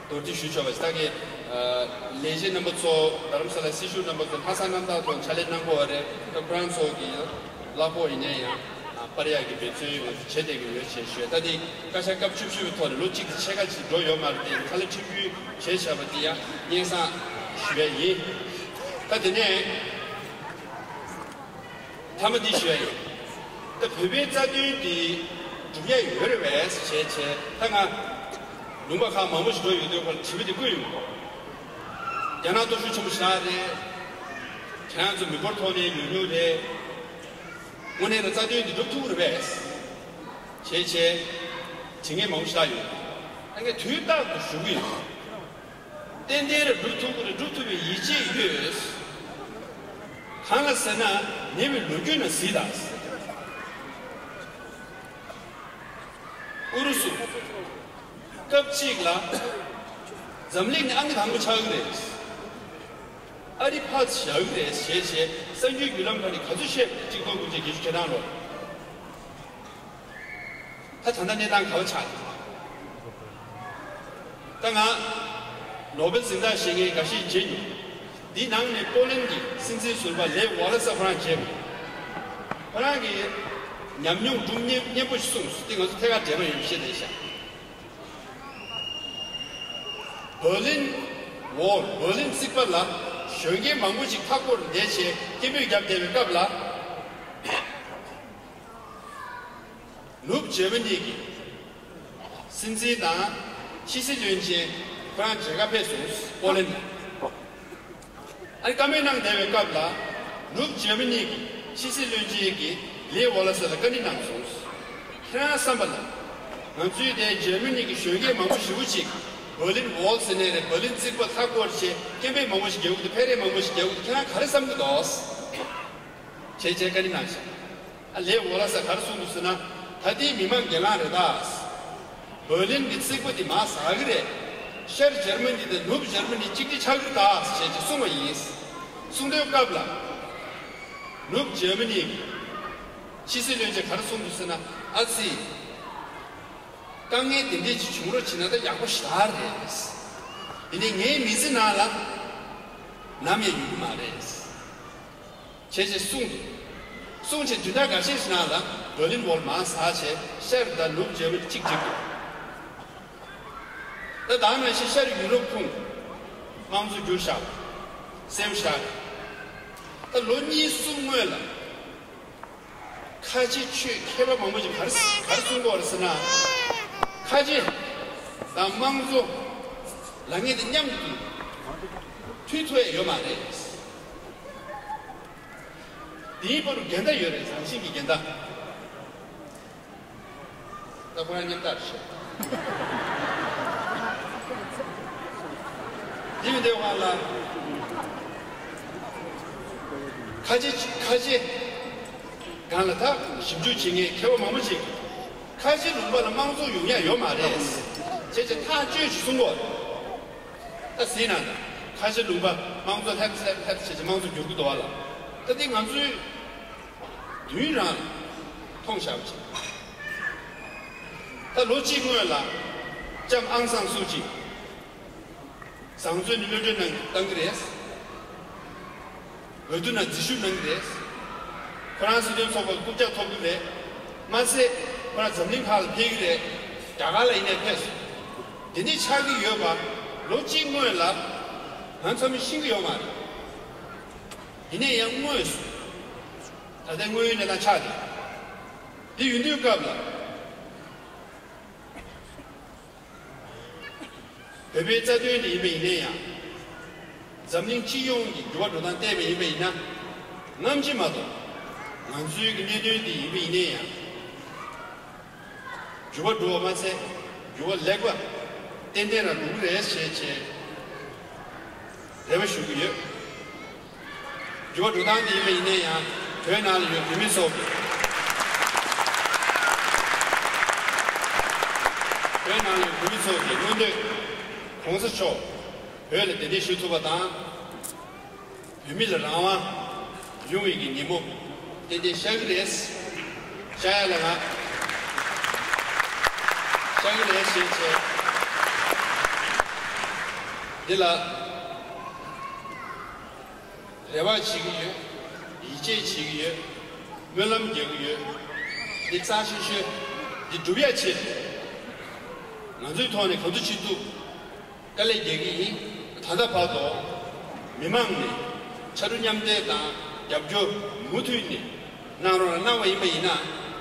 མདོར་བསྡུས་ཞུ་ཆོག་པ་ཞིག་ད་གི་ལས་བྱེད་རྣམ་པ་ཚོ་རྡ་རམ་ས་ལ་སྲི་ཞུ་རྣམ་པ་ཚོ་ལྷག་བསམ་རྣམ་དག་ཐོག་ཕྱག་ལས་གནང་དགོས་པ་རེད། ད་ཁོ་རང་ཚོ་གི་གླ་ཕོགས་ཡིན་ནའི་ཡང་སྤར་ཡག་གི་འབད་བརྩོན་ང་ཚོ་བྱེད་བསྡད་ཀྱི་ཡོད་ཅེས་ཞུས། ད་འདི་བཀའ་ཤག་སྐབས་བཅུ་བཞི་པའི་ཐོག་ནས་ལོ་གཅིག་དང་ཕྱེད་ཀ་ཅིག་འགྲོ་ཡོད་མ་རེད་དེ་ཁ་ལ་ཁྲིམས་རྒྱུད་བྱས་བཞག་པ་འདི་ཡང་སྙན་སེང་ཞུ་ཡ་ཡིན། ད་དེ་ནས། མཐའ་མ་འདི་ཞུ་ཡ་ཡིན། ད་བོད་པའི་རྩ་དོན་འདི་སྒྲུབ་ཡ་ཡོད་རེད་པས་ཞེས་བྱས་ད་ང་ལུང་པ་ཁག་མང་པོ་ཞིག་འགྲོ་ཡོད་དུས་ཁོ་ལ་དྲི་བ་འདི་བཀོད་ཡོང་གོ། རྒྱ་ནག་སྟོབས་ཤུགས་ཆེན་པོ་ཞིག་རེད། ཁྱེད་རང་ཚོ་མི་འབོར་ཐོག་ནས་ཉུང་ཉུང་རེད། དངོས་གནས་ལ་རྩ་དོན་འདི་སྒྲུབ་ཐུབ་རེད་པས་ཞེས་བྱས་དྲི་ངན་མང་པོ་ཞིག་ཡོད། ད་ངས་དུས་རྟག་ཏུ་ཞུ་གི་ཡོད། ཏན་ཏན་རེ་སྒྲུབ་ཐུབ་ཀྱི་རེད། སྒྲུབ་ཐུབ་པའི་ཡིད་ཆེས་ཡོད། གང་ལ་ཟེར་ན་ཉེ་བའི་ལོ་རྒྱུས་ནང་གཟིགས་དང་། ཨུ་རུ་སུ། སྐབས་གཅིག་ལ་འཛམ་གླིང་ནས་ཨང་ཀི་དང་པོ་ཆགས་ཀྱི་རེད། ཨ་རི་ཕར་བཞག་གི་རེད་ཞེས་བྱས་གསར་འགྱུར་བརྒྱུད་ལམ་ཁག་ནས་ག་ཚོད་བཤད་གཅིག་མཐོང་དགོས་ཀྱི་རྒྱལ་ཞུ་ཁྱེད་རང་ལོ། ད་ད་ལྟ་གནས་སྟངས་ག་བ་ཆགས་ད་ང་ནོ་བེལ་གཟེངས་རྟགས་བཞེས་མཁན་འགའ་ཤས་མཇལ་མྱོང་། འདི་ནང་ནས་པོ་ལན་གྱི་སྲིད་འཛིན་ཟུར་པ་ལེ་ཝོ་ལ་ས་ཁོ་རང་མཇལ་མྱོང་། ཁོ་རང་གིས་ཉམས་མྱོང་སྒྲུང་སྙན་སྙན་པོ་ཞིག་གསུངས་སོང་། འདི་ང་ཚོ་ཐད་ཀར་འབྲེལ་བ་ཡོད་བཤད་བསྡད་ཤག་བར་ལིན་ཝོལ། བར་ལིན་རྩིག་པ་ལ་གཞོན་སྐྱེས་མང་པོ་ཞིག་མཐའ་བསྐོར་བསྡད་བྱས་སྐད་འབོད་བརྒྱབ་བསྡད་པའི་སྐབས་ལ། ནུབ་འཇར་མ་ནི་གི་སྲིད་འཛིན་དང་ཕྱི་སྲིད་བློན་ཆེན་ཁོ་རང་མཇལ་ཁ་ཕེབས་སོང་། པོ་ལན་ལ། ཨ་ནི་བཀའ་མོལ་གནང་བསྡད་པའི་སྐབས་ལ། ནུབ་འཇར་མ་ནི་གི་ཕྱི་སྲིད་བློན་ཆེན་གྱིས་ལེ་ཝོ་ལ་ས་ལ་བཀའ་འདྲི་གནང་སོང་། ཁྱེད་རང་བསམ་པ་ལ། ང་ཚོའི་དེ་འཇར་མ་ནི་གི་གཞོན་སྐྱེས་མང་པོ་ཞེ་པོ་ཅིག་བར་ལིན་ཝོལ་ཟེར་ནའི་རེད། བར་ལིན་རྩིག་པ་མཐའ་བསྐོར་བྱས་སྐད་འབོད་མང་པོ་ཞིག་རྒྱག་གི་འདུག་ཕེ་རེ་མང་པོ་ཞིག་རྒྱག་གི་འདུག་ཁྱེད་རང་ག་རེ་བསམ་གྱི་འདུག་བྱས་བྱས་བཀའ་འདྲི་གནང་ཤག་ཨ་ལེ་ཝོ་ལ་ས་ག་རེ་གསུངས་འདུག་ཟེར་ན། ད་ལྟའི་མི་མང་གྱེན་ལངས་རེད་ད། བར་ལིན་གྱི་རྩིག་པ་འདི་མར་ཟག་གི་རེད། ཤར་འཇར་མ་ནི་དང་ནུབ་འཇར་མ་ནི་གཅིག་སྒྲིལ་ཆགས་ཀྱི་རེད་ད་ཞེས་ཀྱི་གསུངས་པ་ཡིན། གསུང་དོན་སྐབས་ལ། ནུབ་འཇར་མ་ནི་གི་ཕྱི་སྲིད་བློན་ཆེན་ག་རེ་གསུངས་འདུག་ཟེར་ན། ཨ་ཙི། དཀའ་ངལ་དེ་འདྲས་ཅིག་བྱུང་རོགས་བྱེད་ན་ད་ཡག་པོ་ཞེ་དྲག་རེད། ཡིན་ནའི་ངའི་མི་ཚེ་ནང་ལ་ནམ་ཡང་ཡོང་གི་མ་རེད། བྱས་བྱས་གསུངས་འདུག་གསུངས་བྱས་བདུན་ཕྲག་འགའ་ཤས་ཤིག་ནང་ལ་བར་ལིན་ཝོལ་མར་ཟག་བྱས་ཤར་དང་ནུབ་འཇར་མ་ནི་གཅིག་སྒྲིལ་འདུག་ད་ད་ནང་བཞིན་ཤར་ཡུ་རོབ་ཁོངས་དམངས་གཙོ་འགྱུར་བཞག་སེལ་བཞག་ད་ལོ་གཉིས་གསུམ་སྔོན་ལ། ཁ་ཆེ་ཆོས་མཁས་པ་མང་པོ་ཞིག་ག་རེ་ག་རེ་གསུང་གི་ཡོད་རེད་ཟེར་ན། ཁ་ཆེ་དང་དམངས་གཙོ་ལབ་མཁན་དེ་མཉམ་དུ་མཐུད་ཐུབ་ཡ་ཡོད་མ་རེད། དེའི་བར་དུ་འགལ་ཟླ་ཡོད་རེད། རང་བཞིན་གྱི་འགལ་ཟླ། ད་ཁོ་རང་མཉམ་ཐག་ཆོད། དེ་མིན་དེ་བ་ལ། ཁ་ཆེ་ཁ་ཆེ་སྒང་ལ་ད་ཞིབ་འཇུག་བྱེད་མཁན་མཁས་པ་མང་པོ་ཅིག་ཁ་ཆེ་ལུང་པ་ལ་དམངས་གཙོ་ཡོང་ཡ་ཡོད་མ་རེད། བྱས་བྱས་ཐག་གཅོད་ཅིག་གསུང་གོ། ད་ཟིན་ན་ད་ཁ་ཆེ་ལུང་པ་དམངས་གཙོ་ལྷེབ་ལྷེབ་ལྷེབ་བྱས་བྱས་དམངས་གཙོ་འགྱུར་གི་འདུག་བ་ལ། ད་འདི་ང་ཚོའི་མདུན་རང་མཐོང་བཞག་པ་ཅིག་ད་ལོ་གཅིག་སྔོན་ལ་ལྕམ་ཨང་སང་སུ་ཅི། བཟང་བཙོན་ནས་གློད་གྲོལ་གནང་གི་བཏང་གི་རེད། འོས་བསྡུ་ནང་འཛུལ་ཞུགས་གནང་གི་རེད། ཁོ་རང་སྲིད་དོན་ཚོགས་པ་རྐུབ་བཀྱག་ཐོབ་གི་རེད། མ་ཚད་ཁོ་རང་འཛམ་གླིང་ཁག་ལ་ཕེབས་གི་རེད། རྒྱ་གར་ལ་ཡིན་ནའི་ཕེབས་སོང་། འདི་འདྲ་ཆགས་ཀྱི་ཡོད་པ་ལོ་གཅིག་སྔོན་ལ་ང་ཚང་མས་ཤེས་ཀྱི་ཡོད་མ་རེད། ཡིན་ནའི་ཡང་དངོས་སུ་ད་ལྟའི་དངོས་ཡོད་གནས་སྟངས་ཆགས་བསྡད། འདི་ཡིན་དུས་སྐབས་ལ། བོད་པའི་རྩ་དོན་དེ་ཡིན་པ་ཡིན་ན་ཡང་། འཛམ་གླིང་སྤྱི་ཡོངས་ཀྱི་འགྱུར་བ་འགྲོ་སྟངས་བལྟས་པ་ཡིན་པ་ཡིན་ན། སྔ་ཕྱི་མ་གཏོགས་ང་ཚོའི་གི་གནད་དོན་དེ་ཡིན་པ་ཡིན་ན་ཡང་། འགྱུར་བ་འགྲོ་བ་མ་ཚད་འགྱུར་བ་ལེགས་པ་ཏན་ཏན་རང་འགྲོ་གི་རེད་ཞེས་བྱས་རེ་བ་ཞུ་གི་ཡོད། འགྱུར་བ་འགྲོ་སྟངས་དེ་ཡིན་པ་ཡིན་ན་ཡང་བོད་ནང་ལ་ཡོད་བོད་མི་ཚོ་གིས། བོད་ནང་ལ་ཡོད་བོད་མི་ཚོ་གིས་སྔོན་ཐོན་གོང་ས་མཆོག་བོད་ལ་གདན་འདྲེན་ཞུ་ཐུབ་པ་དང་། བོད་མི་ལ་རང་དབང་ཡོང་བའི་གི་ཉིན་མོ་ཏན་ཏན་ཤར་གི་རེད། ཤར་ཡ་ལ་ང་ཤར་གི་རེད་ཞེས་བྱས། འདི་ལ། རེ་བ་བྱེད་ཀྱི་ཡོད། ཡིད་ཆེས་བྱེད་ཀྱི་ཡོད། སྨོན་ལམ་རྒྱག་གི་ཡོད། འདི་རྩ་ཆེ་ཤོས་འདི་སྒྲུབ་ཡ་ཆེད། ང་ཚོའི་ཐོག་ནས་གང་ཐུབ་ཅི་ཐུབ་དཀའ་ལས་རྒྱག་གི་ཡིན། ད་ལྟ་བར་དུ་མི་མང་ནས་ཕྱར་གྲུ་མཉམ་འདེགས་དང་རྒྱབ་སྐྱོར་མུ་མཐུད་ནས་གནང་རོགས་གནང་བ་ཡིན་པ་ཡིན་ན་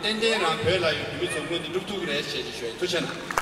ཏན་ཏན་རང་བོད་ལ་ཡོད་བོད་མི་ཚོ་མངོན་དུ་འགྲུབ་ཐུབ་ཀྱི་རེད་ཞེས་ཞུ་ཡ་ཡིན། ཐུགས་རྗེ་གནང་།